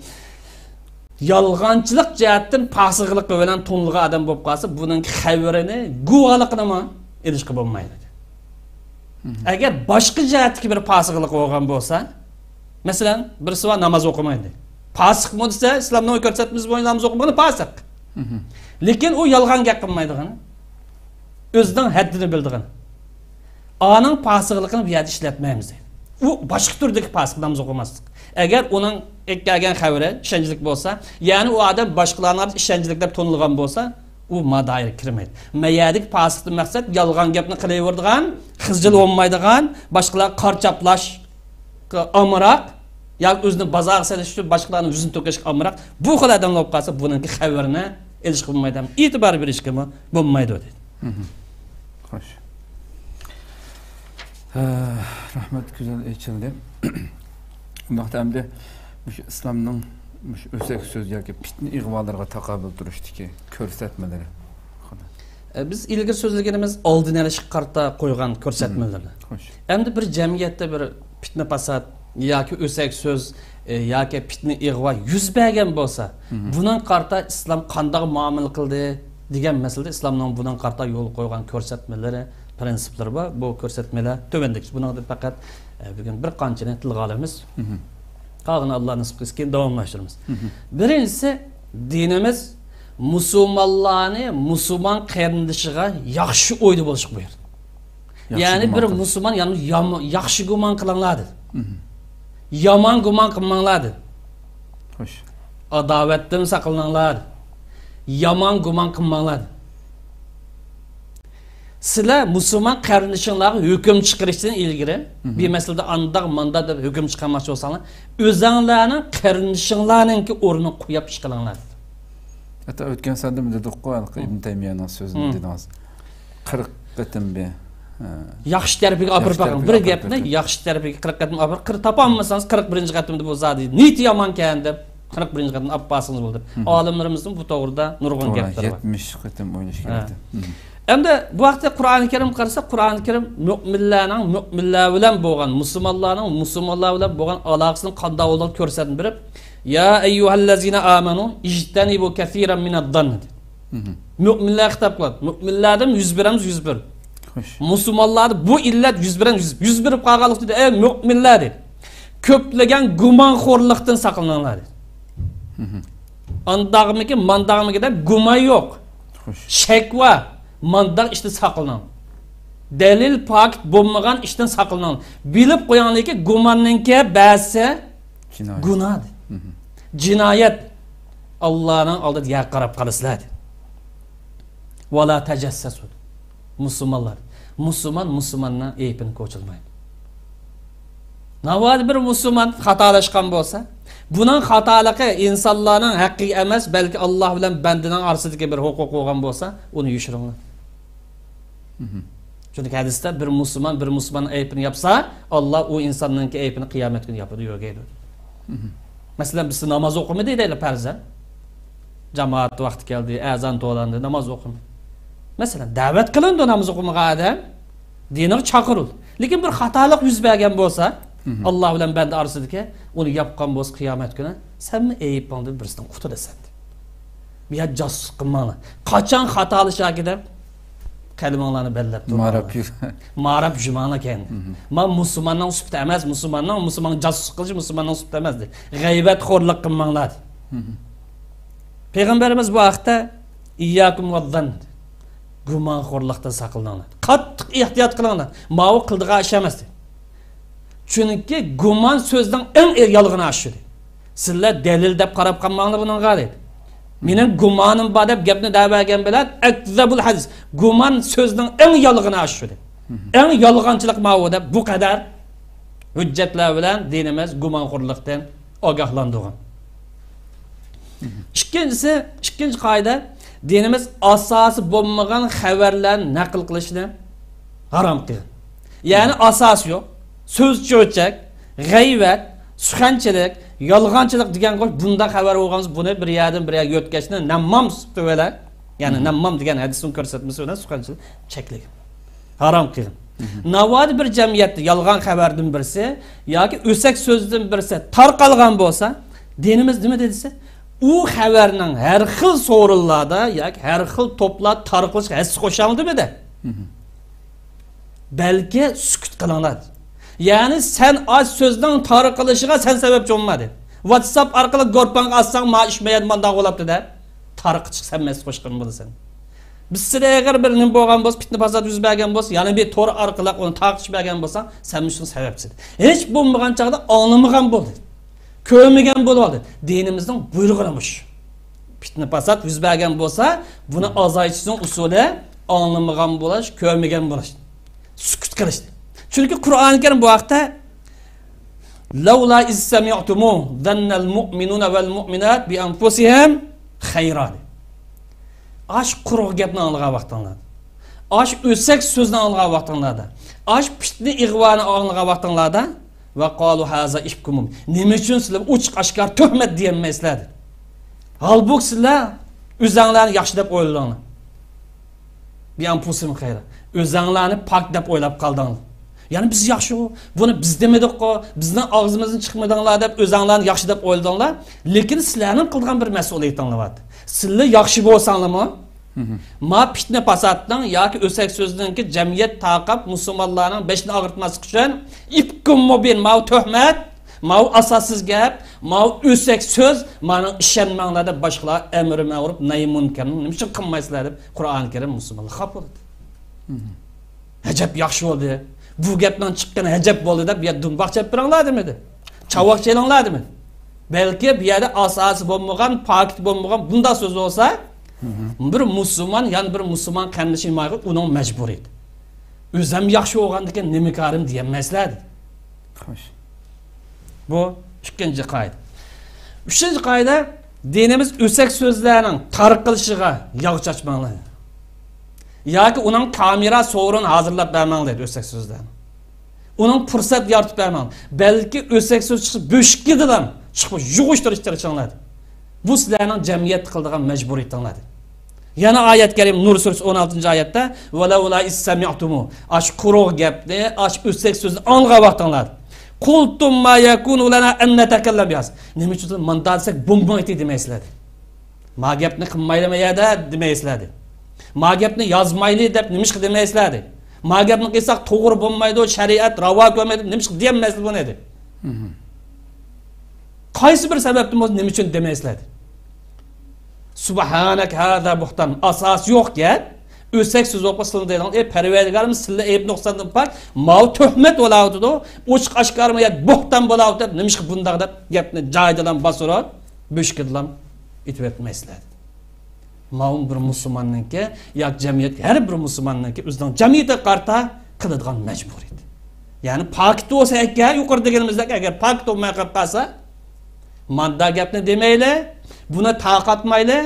يالغانچىلىق جەھەتتىن پاسىقلىقى بىلەن تونۇلغان ئادەم بولۇپ قالسا، بۇنىڭ خەۋىرىنى، گۇۋاھلىقىنىمۇ ئېلىشقا بولمايدۇ. ئەگەر باشقا جەھەتتىكى بىر پاسىقلىقى بولغان بولسا، مەسىلەن، بىرسى بار ناماز ئوقۇمايدۇ. پاسىقمۇ دېسە، ئىسلامنىڭ كۆرسەتمىسى بويىچە ناماز ئوقۇمىغىنى پاسىق. لېكىن ئۇ يالغان گەپ قىلمايدىغىنى، ئۆزىنىڭ ھەددىنى بىلىدىغىنى. ئانىڭ پاسىقلىقىنى بۇ يەردە ئىشلەتمەيمىز دەيدۇ. ئۇ باشقا تۈردىكى پاسىق، ناماز ئوقۇماسلىق. ئەگەر ئۇنىڭ ئەكەلگەن خەۋىرى ئىشەنچلىك بولسا، يەنى ئۇ ئادەم باشقىلارنىڭ ئارىسىدا ئىشەنچلىك دەپ تونۇلغان بولسا، ئۇ ما دائىرىگە كىرمەيدۇ. ما يەردىكى پاسىقتىن مەقسەت يالغان گەپنى قىلىۋېرىدىغان، خىجىل بولمايدىغان، باشقىلارغا قارا چاپلاشقا ئامراق، ياكى ئۆزىنى بازارغا سېلىش ئۈچۈن باشقىلارنىڭ يۈزىنى تۆكۈشكە ئامراق. بۇ خىل ئادەم بولۇپ قالسا، بۇنىڭكى خەۋىرىنى ئېلىشقا بولمايدۇ، ئېتىبار بېرىشكىمۇ بولمايدۇ دەيدۇ. خوش. ھە، رەھمەت، گۈزەل ئېچىلدى. ئۇنداقتا ئەمدى مۇشۇ ئىسلامنىڭ مۇشۇ ئۆسەك سۆز ياكى پىتنە ئىغۋالىرىغا تاقابىل تۇرۇشتىكى كۆرسەتمىلىرى. ئە، بىز ئىلگىرى سۆزلىگىنىمىز ئالدىنى ئېلىشقا قارىتا قويغان كۆرسەتمىلىرى. خوش. ئەمدى بىر جەمئىيەتتە بىر پىتنە پاسات ياكى ئۆسەك سۆز، ئە، ياكى پىتنە ئىغۋا يۈز بەرگەن بولسا، بۇنىڭغا قارىتا ئىسلام قانداق مۇئامىلە قىلدى دېگەن مەسىلىدە ئىسلامنىڭ بۇنىڭغا قارىتا يولغا قويغان كۆرسەتمىلىرى، پرىنسىپلىرى بار. بۇ كۆرسەتمىلەر تۆۋەندىكى. بۇنىڭدا پەقەت، ئە، بۈگۈن بىر قانچىنى تىلغا ئالىمىز. قالغىنى ئاللا نېسىپ قىلسا كېيىن داۋاملاشتۇرىمىز. بىرىنچىسى، دىنىمىز مۇسۇلمانلارنى مۇسۇلمان قېرىندىشىغا ياخشى ئويدا بولۇشقا بۇيرۇدى. ياخشى يەنى گۇمان بىر قىلىش. مۇسۇلمان، يەنى ياما-، ياخشى گۇمان قىلىڭلار دېدى. يامان گۇمان قىلماڭلار دېدى. خوش. ئاداۋەتتىن ساقلىنىڭلار. يامان گۇمان قىلماڭلار. سىلەر مۇسۇلمان قېرىندىشىڭلارغا ھۆكۈم چىقىرىشتىن ئىلگىرى، بىر مەسىلىدە ئانداق، مانداق دەپ ھۆكۈم چىقارماقچى بولساڭلار، ئۆزۈڭلارنىڭ قېرىندىشىڭلارنىڭكى ئورنىغا قويۇپ ئىش قىلىڭلار دېدى. ھەتتا ئۆتكەن سەپەردىمۇ دېدۇققۇ، ھېلىقى ئىبن تەيمىيەنىڭ سۆزىنى دېدىڭىز. قىرىق قېتىم بىر، ھە. ياخشى تەرىپىگە ئاپىرىپ باقىڭ. بىر گەپنى ياخشى تەرىپىگە قىرىق قېتىم ئاپىرىپ، قىرىق تاپالمىسىڭىز، قىرىق بىرىنچى قېتىمدا بۇ زادى نىيىتى يامانكەن دەپ، قىرىق بىرىنچى قېتىمدا ئاپىرىپ بارسىڭىز بولدى. ئالىملىرىمىزنىڭ بۇ توغرىدا نۇرغۇن گەپلىرى بار. يەتمىش قېتىم ئويلاش كېرەك. ئەمدى بۇ ھەقتە قۇرئانى كەرىمگە قارىساق، قۇرئانى كەرىم مۆمىنلەرنىڭ، مۆمىنلەر بىلەن بولغان، مۇسۇلمانلارنىڭ مۇسۇلمانلار بىلەن بولغان ئالاقىسىنىڭ قانداق بولغانلىقىنى كۆرسەتمە بېرىپ، يا ئەييۇھەللەزىنە ئامەنۇ ئىجتەنىبۇ كەسىرەم مىنەززەننى دېدى. مۆمىنلەرگە خىتاب قىلىپ، مۆمىنلەردىن يۈز بېرىمىز، يۈز بېرىپ. خوش. مۇسۇلمانلاردا بۇ ئىللەت يۈز بېرىمىز، يۈز، يۈز بېرىپ قالغانلىقتا دېدى، ئەي مۆمىنلەر دېدى. كۆپلىگەن گۇمانخورلۇقتىن ساقلىنىڭلار دېدى. ئانداقمىكىن، مانداقمىكىن دەپ گۇمان يوق. خوش. شەكۋا، مانداق ئىشتىن ساقلىنىڭ. دەلىل پاكىت بولمىغان ئىشتىن ساقلىنىڭ. بىلىپ قويۇڭلاركى، گۇماننىڭكى بەزىسى جىنايەت. گۇناھ. جىنايەت. ئاللانىڭ ئالدىدا يەرگە قاراپ قالىسىلەر. ۋەلا تەجەسسەسۇ. مۇسۇلمانلار. مۇسۇلمان مۇسۇلماننىڭ ئەيىبىنى كوچىلىمايدۇ. ناۋادا بىر مۇسۇلمان خاتالاشقان بولسا، بۇنىڭ خاتالىقى ئىنسانلارنىڭ ھەققىگە ئەمەس، بەلكى ئاللا بىلەن بەندىنىڭ ئارىسىدىكى بىر ھوقۇق بولغان بولسا، ئۇنى يوشۇرۇڭلار. چۈنكى ھەدىستە بىر مۇسۇلمان بىر مۇسۇلماننىڭ ئەيىبىنى ياپسا، ئاللا ئۇ ئىنساننىڭكى ئەيىبىنى قىيامەت كۈنى ياپىدۇ، يۆگەيدۇ. مەسىلەن، بىزدە ناماز ئوقۇمىدى دەيلى پەرزەن. جامائەت ۋاقتى كەلدى، ئەزان توۋلاندى، ناماز ئوقۇمىدى. مەسىلەن، دەۋەت قىلىندى ناماز ئوقۇمىغان ئادەم، دىنىغا چاقىرىلدى. لېكىن بىر خاتالىق يۈز بەرگەن بولسا، ئاللا بىلەن بەندە ئارىسىدىكى، ئۇنى ياپقان بولسا قىيامەت كۈنى، سەنمۇ ئەيىب بولدى، بىرسىدىن قۇتۇلىسەن. بۇ يەردە جاسۇسلۇق قىلماڭلار. قاچان خاتالىشاركى دەپ قەلىمىڭلارنى بەللەپ تۇرماڭلار. ماراپ يۈر. ماراپ يۈرمەڭلار كەينىدىن. ما مۇسۇلماننىڭ سۈپىتى ئەمەس، مۇسۇلماننىڭ، مۇسۇلمانغا جاسۇسلۇق قىلىش مۇسۇلماننىڭ سۈپىتى ئەمەس دېدى. غەيۋەتخورلۇق قىلماڭلار دېدى. پەيغەمبىرىمىز بۇ ھەقتە، ئىيياكۇم ۋەززەن، گۇمانخورلۇقتىن ساقلىنىڭلار. قاتتىق ئېھتىيات قىلىڭلار. ماۋۇ قىلىدىغان ئىش ئەمەس دېدى. چۈنكى گۇمان سۆزنىڭ ئەڭ يالغىنى ئاشۇ دېدى. سىلەر دەلىل دەپ قاراپ قالماڭلار بۇنىڭغا، دەيدۇ. مېنىڭ گۇمانىم بار دەپ گەپنى دەۋەرگەن بىلەن، ئەكزەبۇل ھەدىس، گۇمان سۆزنىڭ ئەڭ يالغىنى ئاشۇ، دەيدۇ. ئەڭ يالغانچىلىق ماۋۇ دەپ، بۇ قەدەر ھۆججەتلەر بىلەن دىنىمىز گۇمانخورلۇقتىن ئاگاھلاندۇرغان. ئىككىنچىسى، ئىككىنچى قائىدە، دىنىمىز ئاساسى بولمىغان خەۋەرلەرنى نەقىل قىلىشنى ھارام قىلغان. يەنى ئاساسى يوق، سۆز چۆچەك، غەيۋەت، سۇخەنچىلىك، يالغانچىلىق دېگەن، بۇنداق خەۋەر بولغان بولسا، بۇنى بىر يەردىن بىر يەرگە يۆتكەشنى نەممام سۈپىتى بىلەن، يەنى نەممام دېگەن ھەدىسنىڭ كۆرسەتمىسى بىلەن سۇخەنچىلىك چەكلىگەن. ناۋادا بىر جەمئىيەتتە يالغان خەۋەردىن بىرسى ياكى ئۆسەك سۆزدىن بىرسى تارقالغان بولسا، دىنىمىز نېمە دېدى دېسە، ئۇ خەۋەرنىڭ ھەر خىل سورۇنلاردا ياكى ھەر خىل توپلار تارقىلىشقا ھەسسە قوشاڭلار دېمىدى. بەلكى سۈكۈت قىلىڭلار. يەنى سەن ئاش سۆزنىڭ تارقىلىشىغا سەن سەۋەبچى بولما، دېدى. ۋاتساپ ئارقىلىق گۇرۇپپاڭغا ئاتساڭ، ما ئىش مەيەن مانداق بولۇپتۇ دەپ، تارقىتىشقا سەن ھەسسە قوشقان بولىسەن. بىز سىلەر ئەگەر بىر نېمە بولغان بولسا، پىتنە پاسات يۈز بەرگەن بولسا، يەنە بىر تور ئارقىلىق ئۇنى تارقىتىش بەرگەن بولساڭ، سەن مۇشۇنىڭ سەۋەبچىسى. ھېچ بولمىغان چاغدا ئاڭلىمىغان بول، دېدى. كۆرمىگەن بولۇۋالدى. دىنىمىزنىڭ بۇيرۇقى مۇشۇ. پىتنە پاسات يۈز بەرگەن بولسا، بۇنى ئازايتىشنىڭ ئۇسۇلى ئاڭلىمىغان بولۇش، كۆرمىگەن بولۇش، سۈكۈت قىلىش. چۈنكى قۇرئانى كەرىم بۇ ھەقتە، لولا ئىز سەمىئتۇمۇ زەننەل مۇئمىنۇنە ۋەل مۇئمىنات بىئەنفۇسىھىم خەيرا. ئاش قۇرۇق گەپنى ئاڭلىغان ۋاقتىڭلاردا، ئاش ئۆسەك سۆزنى ئاڭلىغان ۋاقتىڭلاردا، ئاش پىتنە ئىغۋانى ئاڭلىغان ۋاقتىڭلاردا، ۋە قالۇ ھازا ئىفكۇم مۇبىن. نېمە ئۈچۈن سىلەر ئوچۇق ئاشكارا تۆھمەت دېيەلمەيسىلەر، دېدى. ھالبۇكى سىلەر ئۆزەڭلارنى ياخشى دەپ ئويلىدىڭلار. بىئەنفۇسىھىم خەيرا. ئۆزەڭلارنى پاك دەپ ئويلاپ قالدىڭلار. يەنى بىز ياخشىغۇ، بۇنى بىز دېمىدۇققۇ، بىزنىڭ ئاغزىمىزدىن چىقمىدىڭلار دەپ ئۆزەڭلارنى ياخشى دەپ ئويلىدىڭلار. لېكىن سىلەرنىڭ قىلىدىغان بىر مەسئۇلىيىتىڭلار بار. سىلەر ياخشى بولساڭلارمۇ، ما پىتنە پاساتنىڭ ياكى ئۆسەك سۆزنىڭكى جەمئىيەت تارقاپ، مۇسۇلمانلارنىڭ بېشىنى ئاغرىتماسلىق ئۈچۈن، ئىپكۇم مۇبىن، ماۋۇ تۆھمەت، ماۋۇ ئاساسسىز گەپ، ماۋۇ ئۆسەك سۆز، مانىڭغا ئىشەنمەڭلار دەپ باشقىلارغا ئەمرى مەرۇپ نەھي مۇنكەرنى نېمە ئۈچۈن قىلمايسىلەر دەپ قۇرئانى كەرىم مۇسۇلمانلار خاپا بولدى. ئەجەب ياخشى بولدى. بۇ گەپنىڭ چىققىنى ئەجەب بولدى دەپ، يا دۇمباق چېلىپ بېرىڭلار دېمىدى. چاۋاك چېلىڭلار دېمىدى. بەلكى بۇ يەردە ئاساسى بولمىغان، پاكىتى بولمىغان بۇنداق سۆز بولسا، بىر مۇسۇلمان، يەنە بىر مۇسۇلمان قېرىندىشى ھىمايە قىلىپ، ئۇنىڭ مەجبۇرىيىتى. ئۆزەم ياخشى بولغاندىكىن نېمە كارىم دېيەلمەيسىلەر، دېدى. خوش. بۇ ئىككىنچى قائىدە. ئۈچىنچى قائىدە، دىنىمىز ئۆسەك سۆزلەرنىڭ تارقىلىشىغا ياغ چاچماڭلار. ياكى ئۇنىڭ كامېرا سورۇنى ھازىرلاپ بەرمەڭلار دەيدۇ، ئۆسەك سۆزلەرنى. ئۇنىڭ پۇرسەت يارىتىپ بەرمەڭ. بەلكى ئۆسەك سۆز چىقسا، بۆشۈكىدىلا چىقىپ يۇغۇشتۇرۇش تىرىشىڭلار. بۇ سىلەرنىڭ جەمئىيەتتە قىلىدىغان مەجبۇرىيىتىڭلار. يەنە ئايەت كەرىم، نۇر سۈرىسى ئون ئالتىنچى ئايەتتە، ۋەلەۋلا ئىز سەمىئتۇمۇ، ئاشۇ قۇرۇق گەپنى، ئاشۇ ئۆسەك سۆزنى ئاڭلىغان ۋاقتىڭلاردا، قۇلتۇم ما يەكۇنۇ لەنا ئەن نەتەكەللەمە بىھازا. نېمە ئۈچۈن مانداق دېسەك بولمايتتى دېمەيسىلەر. ما گەپنى قىلمايلىما يەردە دېمەيسىلەر دېدى. ما گەپنى يازمايلى دەپ نېمىشقا دېمەيسىلەر دېدى. ما گەپنى قىلساق توغرا بولمايدۇ، شەرىئەت راۋا كۆرمەيدۇ، نېمىشقا دېيەلمەيسىلەر بۇنى دېدى. قايسى بىر سەۋەبتىن بولسا نېمە ئۈچۈن دېمەيسىلەر دېدى. سۇبھانەك ھازا بۇھتان، ئاساسى يوق گەپ. ئۆسەك سۆز بولۇپ قالسا دەيدىغان، ئەي پەرۋەردىگارىم، سىللە ئەيىب نۇقساندىن پاك، ماۋۇ تۆھمەت بولاۋاتىدۇ، ئوچۇق ئاشكارا بۇ يەردە بۇھتان بولاۋاتىدۇ، نېمىشقا بۇنداق دەپ گەپنى جايىدىلا باسۇرۇپ، بۆشۈكىدىلا ئېتىۋەتمەيسىلەر دېدى. ماۋۇ بىر مۇسۇلماننىڭكى ياكى جەمئىيەتتىكى ھەر بىر مۇسۇلماننىڭكى ئۆزىنىڭ جەمئىيەتكە قارىتا قىلىدىغان مەجبۇرىيىتى. يەنى پاكىت بولسا ئەكە، يۇقىرىدا دېگىنىمىزدەك، ئەگەر پاكىت بولماي قېلىپ قالسا، ماندا گەپنى دېمەيلى، بۇنى تارقاتمايلى،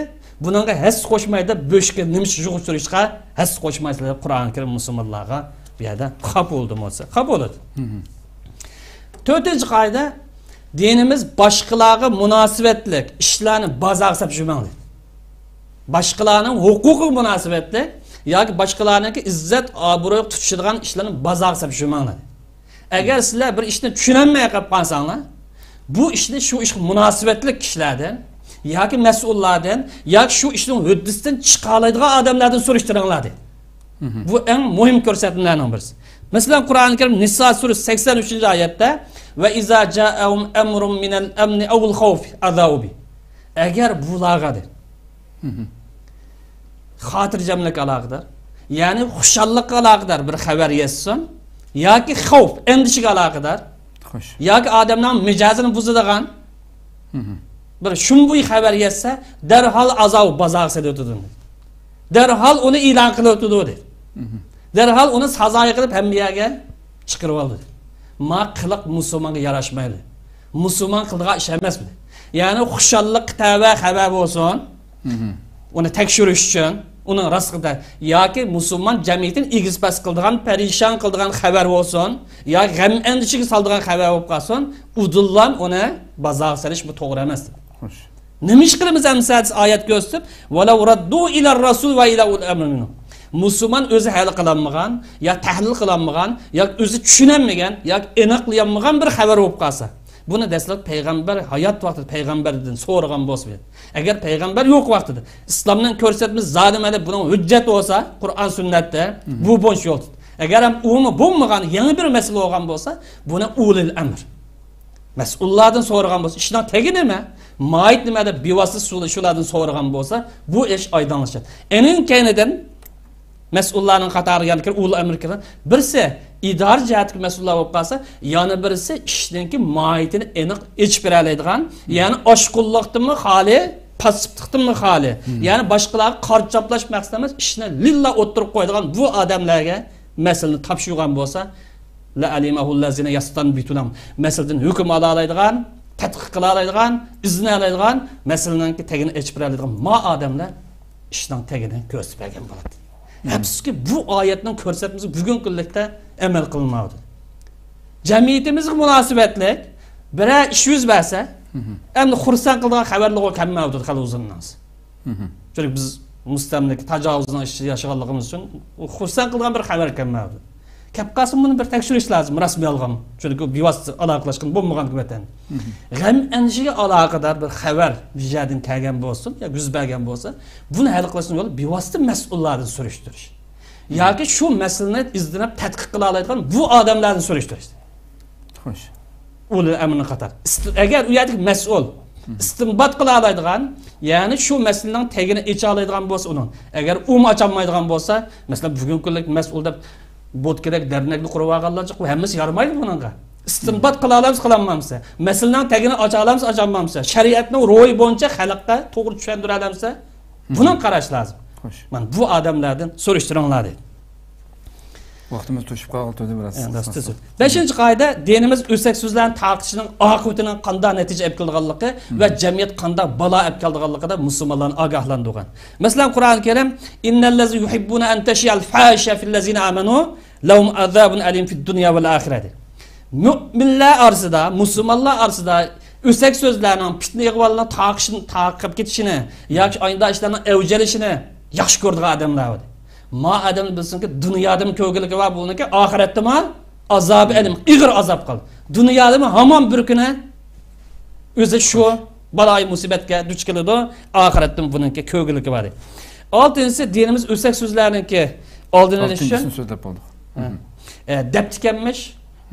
بۇنىڭغا ھەسسە قوشماي دەپ، بۆشۈككە نېمە ئىش يۇغۇشتۇرۇشقا ھەسسە قوشمايسىلەر دەپ قۇرئانى كەرىم مۇسۇلمانلارغا بۇ يەردە خاپا بولدى بولسا، خاپا بولىدۇ. تۆتىنچى قائىدە، دىنىمىز باشقىلارغا مۇناسىۋەتلىك ئىشلارنى بازارغا سېلىپ يۈرمەڭ دېدى. باشقىلارنىڭ ھوقۇقىغا مۇناسىۋەتلىك ياكى باشقىلارنىڭكى ئىززەت ئابرۇيىغا تۇتىشىدىغان ئىشلارنى بازارغا سېلىپ يۈرمەڭ دېدى. ئەگەر سىلەر بىر ئىشنى چۈشىنەلمەي قېلىپ قالساڭلار، بۇ ئىشنى شۇ ئىشقا مۇناسىۋەتلىك كىشىلەردىن ياكى مەسئۇللاردىن ياكى شۇ ئىشنىڭ ھۆددىسىدىن چىقالايدىغان ئادەملەردىن سۈرۈشتۈرۈڭلار دېدى. بۇ ئەڭ مۇھىم كۆرسەتمىلەرنىڭ بىرسى. مەسىلەن، قۇرئانى كەرىم نىسا سۈرىسى سەكسەن ئۈچىنچى ئايەتتە، ۋە ئىزا جائەھۇم ئەمرۇم مىنەل ئەمنى ئەۋىل خەۋفى ئەزائۇ بى. ئەگەر بۇلارغا دېدى، خاتىرجەملىككە ئالاقىدار، يەنى خۇشاللىققا ئالاقىدار بىر خەۋەر يەتسۇن ياكى خەۋپ، ئەندىشىگە ئالاقىدار، خوش. ياكى ئادەمنىڭ مىجەزىنى بۇزىدىغان، بىر شۇمبۇي خەۋەر يەتسە، دەرھال ئازاۋ بازارغا سېلىۋېتىدۇ. دەرھال ئۇنى ئېلان قىلىۋېتىدۇ، دېدى. دەرھال ئۇنى سازايى قىلىپ ھەممە يەرگە چىقىرىۋالدى. ما قىلىق مۇسۇلمانغا ياراشمايدۇ. مۇسۇلمان قىلىدىغان ئىش ئەمەس بۇ. يەنى خۇشاللىققا تەۋە خەۋەر بولسۇن، ئۇنى تەكشۈرۈش ئۈچۈن، ئۇنىڭ راستلىقىدا ياكى مۇسۇلمان جەمئىيىتىنى ئېگىز-پەس قىلىدىغان، پەرىشان قىلىدىغان خەۋەر بولسۇن، ياكى غەم-ئەندىشىگە سالىدىغان خەۋەر بولۇپ قالسۇن، ئۇدۇللا ئۇنى بازارغا سېلىش بۇ توغرا ئەمەس. خوش. نېمە ئىش قىلىمىز ئەمسە دېسە، ئايەت كۆرسىتىپ، «ۋەلەۋ رەددۇ ئىلەر رەسۇل ۋە ئىلە ئۇلىل ئەمرى مىنھۇم.» مۇسۇلمان ئۆزى ھەل قىلالمىغان، يا تەھلىل قىلالمىغان، يا ئۆزى چۈشىنەلمىگەن، يا ئېنىقلىيالمىغان بىر خەۋەر بولۇپ قالسا، بۇنى دەسلەپ پەيغەمبەر ھايات ۋاقتىدا پەيغەمبەردىن سورىغان بولسا، ئەگەر پەيغەمبەر يوق ۋاقتىدا، ئىسلامنىڭ كۆرسەتمىسى زادى مەلە بۇنىڭ ھۆججەت بولسا، قۇرئان سۈننەتتە، بۇ بويىچە يول تۇت. ئەگەر ھەم ئۇمۇ بولمىغان، يېڭى بىر مەسىلە بولغان بولسا، بۇنى ئۇلىل ئەمر، مەسئۇللاردىن سورىغان بولسا، ئىشنىڭ تېگى نېمە، ماھىيىتى نېمە دەپ بىۋاسىتە شۇ-، شۇلاردىن سورىغان بولسا، بۇ ئىش ئايدىڭلىشىدۇ. ئېنىڭ كەينىدىن مەسئۇللارنىڭ قاتارىغا يەنە كىرىپ، ئۇلۇل ئەمر كىرىپ، بىرسى ئىدارە جەھەتتىكى مەسئۇللار بولۇپ قالسا، يەنە بىرسى ئىشنىڭكى ماھىيىتىنى ئېنىق ئېچىپ بېرەلەيدىغان، يەنى ئاشقۇنلۇقتىنمۇ خالىي، پاسسىپلىقتىنمۇ خالىي، يەنى باشقىلارغا قارا چاپلاش مەقسىتى ئەمەس، ئىشنى لىللا ئوتتۇرىغا قويىدىغان بۇ ئادەملەرگە مەسىلىنى تاپشۇرغان بولسا، لەئەلىمەھۇللەزىنە يەستەنبىتۇنەھۇ، مەسىلىدىن ھۆكۈم ئالالايدىغان، تەتقىق قىلالايدىغان، ئىزدىنەلەيدىغان، مەسىلىنىڭكى تېگىنى ئېچىپ بېرەلەيدىغان ما ئادەملەر ئىشنىڭ تېگىنى كۆرسىتىپ بەرگەن بولاتتى. ئەپسۇسكى، بۇ ئايەتنىڭ كۆرسەتمىسى بۈگۈنكى كۈنلۈكتە ئەمەل قىلىنمايۋاتىدۇ. جەمئىيىتىمىزگە مۇناسىۋەتلىك بىرەر ئىش يۈز بەرسە، ئەمدى خۇرسەن قىلىدىغان خەۋەرلەرغۇ كەلمەيۋاتىدۇ، خەلق ئۇزۇننىڭ. چۈنكى بىز مۇستەملىكە، تاجاۋۇزنىڭ ئىچىدە ياشىغانلىقىمىز ئۈچۈن خۇرسەن قىلىدىغان بىر خەۋەر كەلمەيۋاتىدۇ. كەپ قالسا، بۇنى بىر تەكشۈرۈش لازىم، راستمۇ يالغانمۇ؟ چۈنكى بىۋاسىتە ئالاقىلەشكىلى بولمىغان ۋەتەن. غەم ئەندىشىگە ئالاقىدار بىر خەۋەر بىر يەردىن كەلگەن بولسۇن يا يۈز بەرگەن بولسا، بۇنى ھەل قىلىشنىڭ يولى بىۋاسىتە مەسئۇللاردىن سۈرۈشتۈرۈش. ياكى شۇ مەسىلىنى ئىزدىنىپ تەتقىق قىلالايدىغان بۇ ئادەملەردىن سۈرۈشتۈرۈش. خوش. ئۇلۇل ئەمرىنىڭ قاتارى. ئىست-، ئەگەر ئۇ يەردىكى مەسئۇل ئىستىنبات قىلالايدىغان، يەنى شۇ مەسىلىنىڭ تېگىنى ئېچالايدىغان بولسا ئۇنىڭ، ئەگەر ئۇمۇ ئاچالمايدىغان بولسا، مەسىلەن، بۈگۈنكى كۈنلۈك مەسئۇل دەپ بوتكىدەك دەرنەكنى قۇرۇۋالغانلارچە، بۇ ھەممىسى يارىمايدۇ بۇنىڭغا. ئىستىنبات قىلالامسا، قىلالمامسا، مەسىلىنىڭ تېگىنى ئاچالامسا، ئاچالمامسا، شەرىئەتنىڭ روھى بويىچە خەلققە توغرا چۈشەندۈرەلەمسە، بۇنىڭ قاراش لازىم. خوش. مانا بۇ ئادەملەردىن سۈرۈشتۈرۈڭلار دەيدۇ. ۋاقتىمىز توشۇپ قالغىلى تۇردى بىراز. ئە، راست سۆز. بەشىنچى قائىدە، دىنىمىز ئۆسەك سۆزلەرنى تارقىتىشنىڭ ئاقىۋىتىنىڭ قانداق نەتىجە ئېلىپ كېلىدىغانلىقى ۋە جەمئىيەت قانداق بالا ئېلىپ كېلىدىغانلىقىدا مۇسۇلمانلارنى ئاگاھلاندۇرغان. مەسىلەن، قۇرئان كەرىم، «ئىننەللەزىنە يۇھىببۇنە ئەن تەشىئەل فاھىشە فىللەزىنە ئامەنۇ لەھۇم ئازابۇن ئەلىم فىددۇنيا ۋەل ئاخىرە» دەيدۇ. مۆمىنلەر ئارىسىدا، مۇسۇلمانلار ئارىسىدا ئۆسەك سۆزلەرنىڭ، پىتنە ئىغۋالنىڭ تارقىشىنى، تارقىپ كېتىشىنى ياكى ئاينىدا ئىشلارنىڭ ئەۋج ئېلىشىنى ياخشى كۆرىدىغان ئادەملەر بار. ما ئادەم بىلسۇنكى، دۇنيادىمۇ كۆرگۈلۈكى بار بۇنىڭكى، ئاخىرەتتىمۇ ئازابى ئەلىم، ئېغىر ئازاب قىل. دۇنيادىمۇ ھامان بىر كۈنى ئۆزى شۇ بالايى مۇسىبەتكە دۇچ كېلىدۇ، ئاخىرەتتىمۇ بۇنىڭكى كۆرگۈلۈكى بار. ئالتىنچىسى، دىنىمىز ئۆسەك سۆزلەرنىڭكى ئالدىنى ئېلىش ئۈچۈن، ئالتىنچىسىنى سۆزلەپ بولدۇق. ھە. ئە، دەپتىكەنمىش،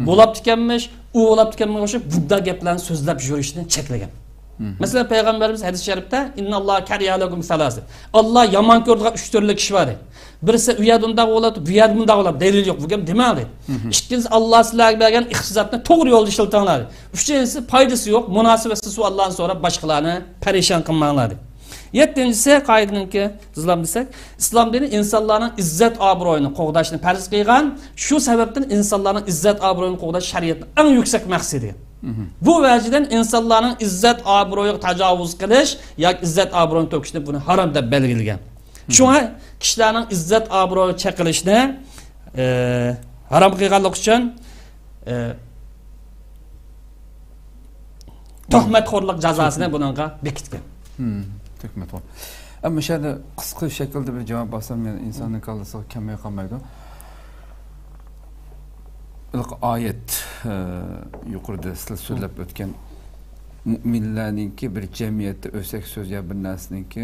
بولاپتىكەنمىش، ئۇ بولاپتىكەنمىش ئوخشاپ بۇنداق گەپلەرنى سۆزلەپ يۈرۈشنى چەكلىگەن. مەسىلەن، پەيغەمبىرىمىز ھەدىس شەرىپتە، «ئىنناللاھە كەرىھە لەكۇم سەلاسە.» ئاللا يامان كۆرىدىغان ئۈچ تۈرلۈك كىشى بار دەيدۇ. بىرسى، ئۇ يەردە ئۇنداق بولۇپ، بۇ يەردە بۇنداق بولۇپ، دەلىل يوق، بۇ گەپ دېمەڭ دەيدۇ. ئىككىنچىسى، ئاللا سىلەرگە بەرگەن ئىقتىسادنى توغرا يولدا ئىشلىتىڭلار دەيدۇ. ئۈچىنچىسى، پايدىسى يوق، مۇناسىۋەتسىز ئۇ ئاللانى سوراپ، باشقىلارنى پەرىشان قىلماڭلار دەيدۇ. يەتتىنچىسى، قائىدىنىڭكى، تېزلاپ دېسەك، ئىسلام دىنى ئىنسانلارنىڭ ئىززەت ئابرۇيىنى قوغداشنى پەرز قىلغان، شۇ سەۋەبتىن ئىنسانلارنىڭ ئىززەت ئابرۇيىنى قوغداش شەرىئەتنىڭ ئەڭ يۈكسەك مەقسىتى. بۇ ۋەجىدىن ئىنسانلارنىڭ ئىززەت ئابرۇيىغا تاجاۋۇز قىلىش ياكى ئىززەت ئابرۇيىنى تۆكۈشنى بۇنى ھارام دەپ بەلگىلىگەن. شۇڭا كىشىلەرنىڭ ئىززەت ئابرۇيىغا چېقىلىشنى، ئە، ھارام قىلغانلىقى ئۈچۈن، ئە، تۆھمەتخورلۇق جازاسىنى بۇنىڭغا بېكىتكەن. تۆھمەتخور. ئەمما مۇشۇ يەردە قىسقا شەكىلدە بىر جاۋاب ئالسام، يەنە ئىنساننىڭ كاللىسىغا كەلمەي قالمايدۇ. ھېلىقى ئايەت، ئە، يۇقىرىدا سىلەر سۆزلەپ ئۆتكەن مۇئمىنلەرنىڭكى بىر جەمئىيەتتە ئۆسەك سۆز يا بىر نەرسىنىڭكى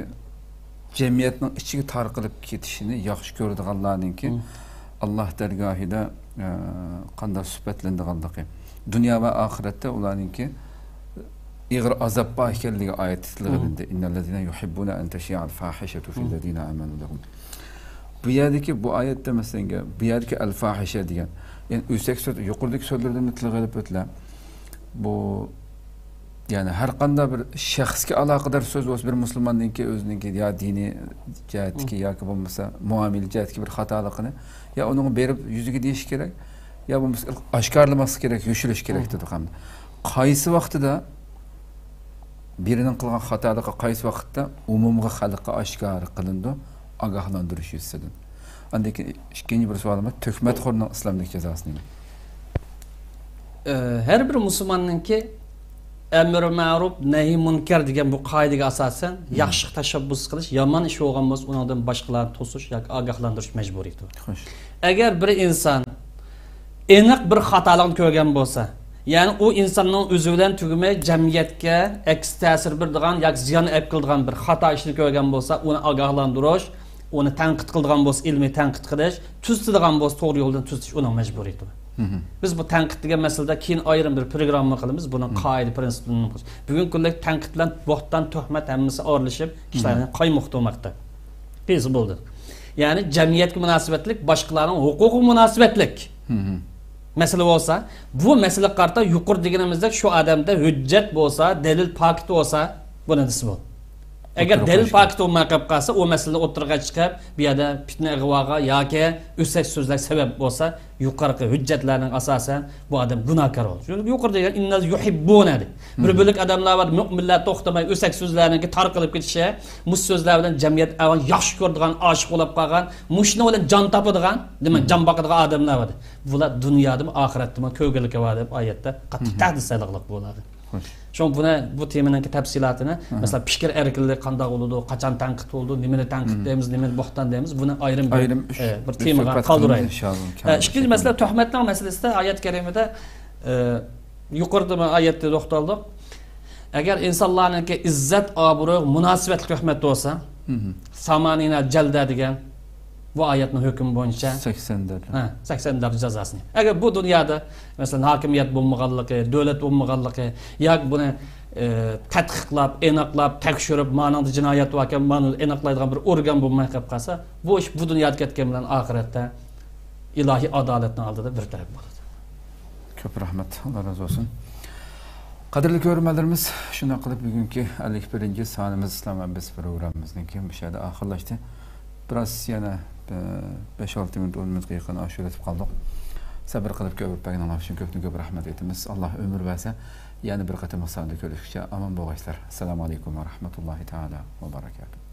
جەمئىيەتنىڭ ئىچىگە تارقىلىپ كېتىشىنى ياخشى كۆرىدىغانلارنىڭكى ئاللا دەرگاھىدا، ئە، قانداق سۈپەتلىنىدىغانلىقى، دۇنيا ۋە ئاخىرەتتە ئۇلارنىڭكى ئېغىر ئازاب بار ئىكەنلىكى ئايەتتە تىلغا ئېلىندى. ئىننەللەزىنە يۇھىببۇنە ئەن تەشىئەل فاھىشەتۇ فىللەزىنە ئامەنۇ لەھۇم. بۇ يەردىكى، بۇ ئايەتتە، مەسىلەن، بۇ يەردىكى ئەل فاھىشە دېگەن، يەنى ئۆسەك سۆز، يۇقىرىدىكى سۆزلەردىن تىلغا ئېلىپ ئۆتىلە. بۇ يەنى ھەر قانداق بىر شەخسكە ئالاقىدار سۆز بولسا، بىر مۇسۇلماننىڭكى ئۆزىنىڭكى يا دىنىي جەھەتتىكى ياكى بولمىسا مۇئامىلە جەھەتتىكى بىر خاتالىقىنى يا ئۇنىڭغا بېرىپ يۈزىگە دېيىش كېرەك، يا بولمىسا ئاشكارىلىماسلىق كېرەك، يوشۇرۇش كېرەك دېدۇق ھەمدە. قايسى ۋاقتىدا بىرىنىڭ قىلغان خاتالىقى قايسى ۋاقىتتا ئومۇمغا، خەلققە ئاشكارا قىلىنىدۇ؟ ئاگاھلاندۇرۇش يۈزىسىدىن. ئاندىن كېيىن ئىككىنچى بىر سوئالىم بار، تۆھمەتخورنىڭ ئىسلامدىكى جازاسى نېمە؟ ئە، ھەر بىر مۇسۇلماننىڭكى ئەمرى مەرۇپ، نەھى مۇنكەر دېگەن بۇ قائىدىگە ئاساسەن، ياخشىغا تەشەببۇس قىلىش، يامان ئىش بولغان بولسا، ئۇنىڭدىن باشقىلارنى توسۇش ياكى ئاگاھلاندۇرۇش مەجبۇرىيىتى بار. خوش. ئەگەر بىر ئىنسان ئېنىق بىر خاتالىقنى كۆرگەن بولسا، يەنى ئۇ ئىنساننىڭ ئۆزى بىلەن تۈگىمەي، جەمئىيەتكە ئەكس تەسىر بېرىدىغان ياكى زىيان ئەپ كېلىدىغان بىر خاتا ئىشنى كۆرگەن بولسا، ئۇنى ئاگاھلاندۇرۇش، ئۇنى تەنقىد قىلىدىغان بولسا، ئىلمىي تەنقىد قىلىش، تۈزىتىدىغان بولسا، توغرا يولدىن تۈزىتىش ئۇنىڭ مەجبۇرىيىتى. مھم. بىز بۇ تەنقىد دېگەن مەسىلىدە كېيىن ئايرىم بىر پروگرامما قىلىمىز، بۇنىڭ مھم. قائىدە پىرىنسىپلىرىنى. بۈگۈنكى كۈندە تەنقىد بىلەن بوھتان، تۆھمەت ھەممىسى ئارىلىشىپ، كىشىلەرنى قايمۇقتۇرماقتا. قىيسا بولدى. يەنى جەمئىيەتكە مۇناسىۋەتلىك، باشقىلارنىڭ ھوقۇقىغا مۇناسىۋەتلىك مھم. مەسىلە بولسا، بۇ مەسىلىگە قارىتا يۇقىرى دېگىنىمىزدەك شۇ ئادەمدە ھۆججەت بولسا، دەلىل پاكىت بولسا، بۇنى دېسە بولدى. ئەگەر ئوتتۇرىغا دەلىل قويۇش پاكىت بولماي قېلىپ قالسا، ئۇ مەسىلە ئوتتۇرىغا چىقىپ، بۇ يەردە پىتنە ئىغۋاغا ياكى ئۆسەك سۆزلەرگە سەۋەب بولسا، يۇقىرىقى ھۆججەتلەرنىڭ ئاساسەن بۇ ئادەم گۇناھكار بولىدۇ. چۈنكى يۇقىرىدا دېگەن، «ئىننەللەزىنە يۇھىببۇنە» دېدى. بىر بۆلەك ئادەملەر بار، مۆمىنلەر توختىماي ئۆسەك سۆزلەرنىڭكى تارقىلىپ كېتىشى، مۇشۇ سۆزلەر بىلەن جەمئىيەت ئەۋان ياخشى كۆرىدىغان، ئاشىق بولۇپ قالغان، مۇشۇنىڭ بىلەن جان تاپىدىغان، دېمەك، جان باقىدىغان ئادەملەر بار. بۇلار دۇنيادىمۇ، ئاخىرەتتىمۇ كۆرگۈلۈكى بار دەپ ئايەتتە قاتتىق تەھدىت سېلىقلىق بۇلاردا. خوش. شۇڭا بۇنى، بۇ تېمىنىڭكى تەپسىلاتىنى، مم. مەسىلەن، پىكىر ئەركىنلىكى قانداق بولىدۇ، قاچان تەنقىد بولىدۇ، نېمىنى تەنقىد مم. دەيمىز، نېمىنى بوھتان دەيمىز، بۇنى ئايرىم بىر، ئايرىم ئۈچ، ئە، بىر بىر تېمىغا سۆھبەت قىلىمىز، قالدۇرايلى. ئىنشاللا. ئە، ئىككىنچى مەسىلە، تۆھمەتنىڭ مەسىلىسىدە ئايەت كەرىمىدە، ئە، يۇقىرىدا مەن ئايەتتە توختالدۇق. ئەگەر ئىنسانلارنىڭكى ئىززەت، ئابرۇيغا مۇناسىۋەتلىك تۆھمەت بولسا، مم. سامانىنا جەلدە دېگەن، بۇ ئايەتنىڭ ھۆكمى بويىچە سەكسەن دەرىجە. ھە، سەكسەن دەرىجە جازاسىنى. ئەگەر بۇ دۇنيادا، مەسىلەن، ھاكىمىيەت بولمىغانلىقى، دۆلەت بولمىغانلىقى ياكى بۇنى، ئە، تەتقىقلاپ، ئېنىقلاپ، تەكشۈرۈپ، مانىڭدا جىنايەت باركەن، مانى ئېنىقلايدىغان بىر ئورگان بولماي قېلىپ قالسا، بۇ ئىش بۇ دۇنيادا كەتكەن بىلەن ئاخىرەتتە ئىلاھىي ئادالەتنىڭ ئالدىدا بىر تەرەپ بولىدۇ. كۆپ رەھمەت، ئاللا رازى بولسۇن. قەدىرلىك كۆرۈرمەنلىرىمىز، شۇنداق قىلىپ بۈگۈنكى ئەللىك بىرىنچى سانىمىز ئىسلام ھەممىسى پروگراممىمىزنىڭكى مۇشۇ يەردە ئاخىرلاشتى. بىراز يەنە، ئە، بەش-ئالتە مىنۇت، ئون مىنۇتقا يېقىن ئاشۇرۇۋېتىپ قالدۇق. سەبىر قىلىپ كۆرۈپ بەرگىنىڭلار ئۈچۈن كۆپتىن كۆپ رەھمەت ئېيتىمىز. ئاللا ئۆمۈر بەرسە، يەنە بىر قېتىملىق ساندا كۆرۈشكىچە ئامان بولغايسىلەر. ئەسسالامۇ ئەلەيكۇم ۋە رەھمەتۇللاھى تائالا ۋە بەرەكاتۇھ.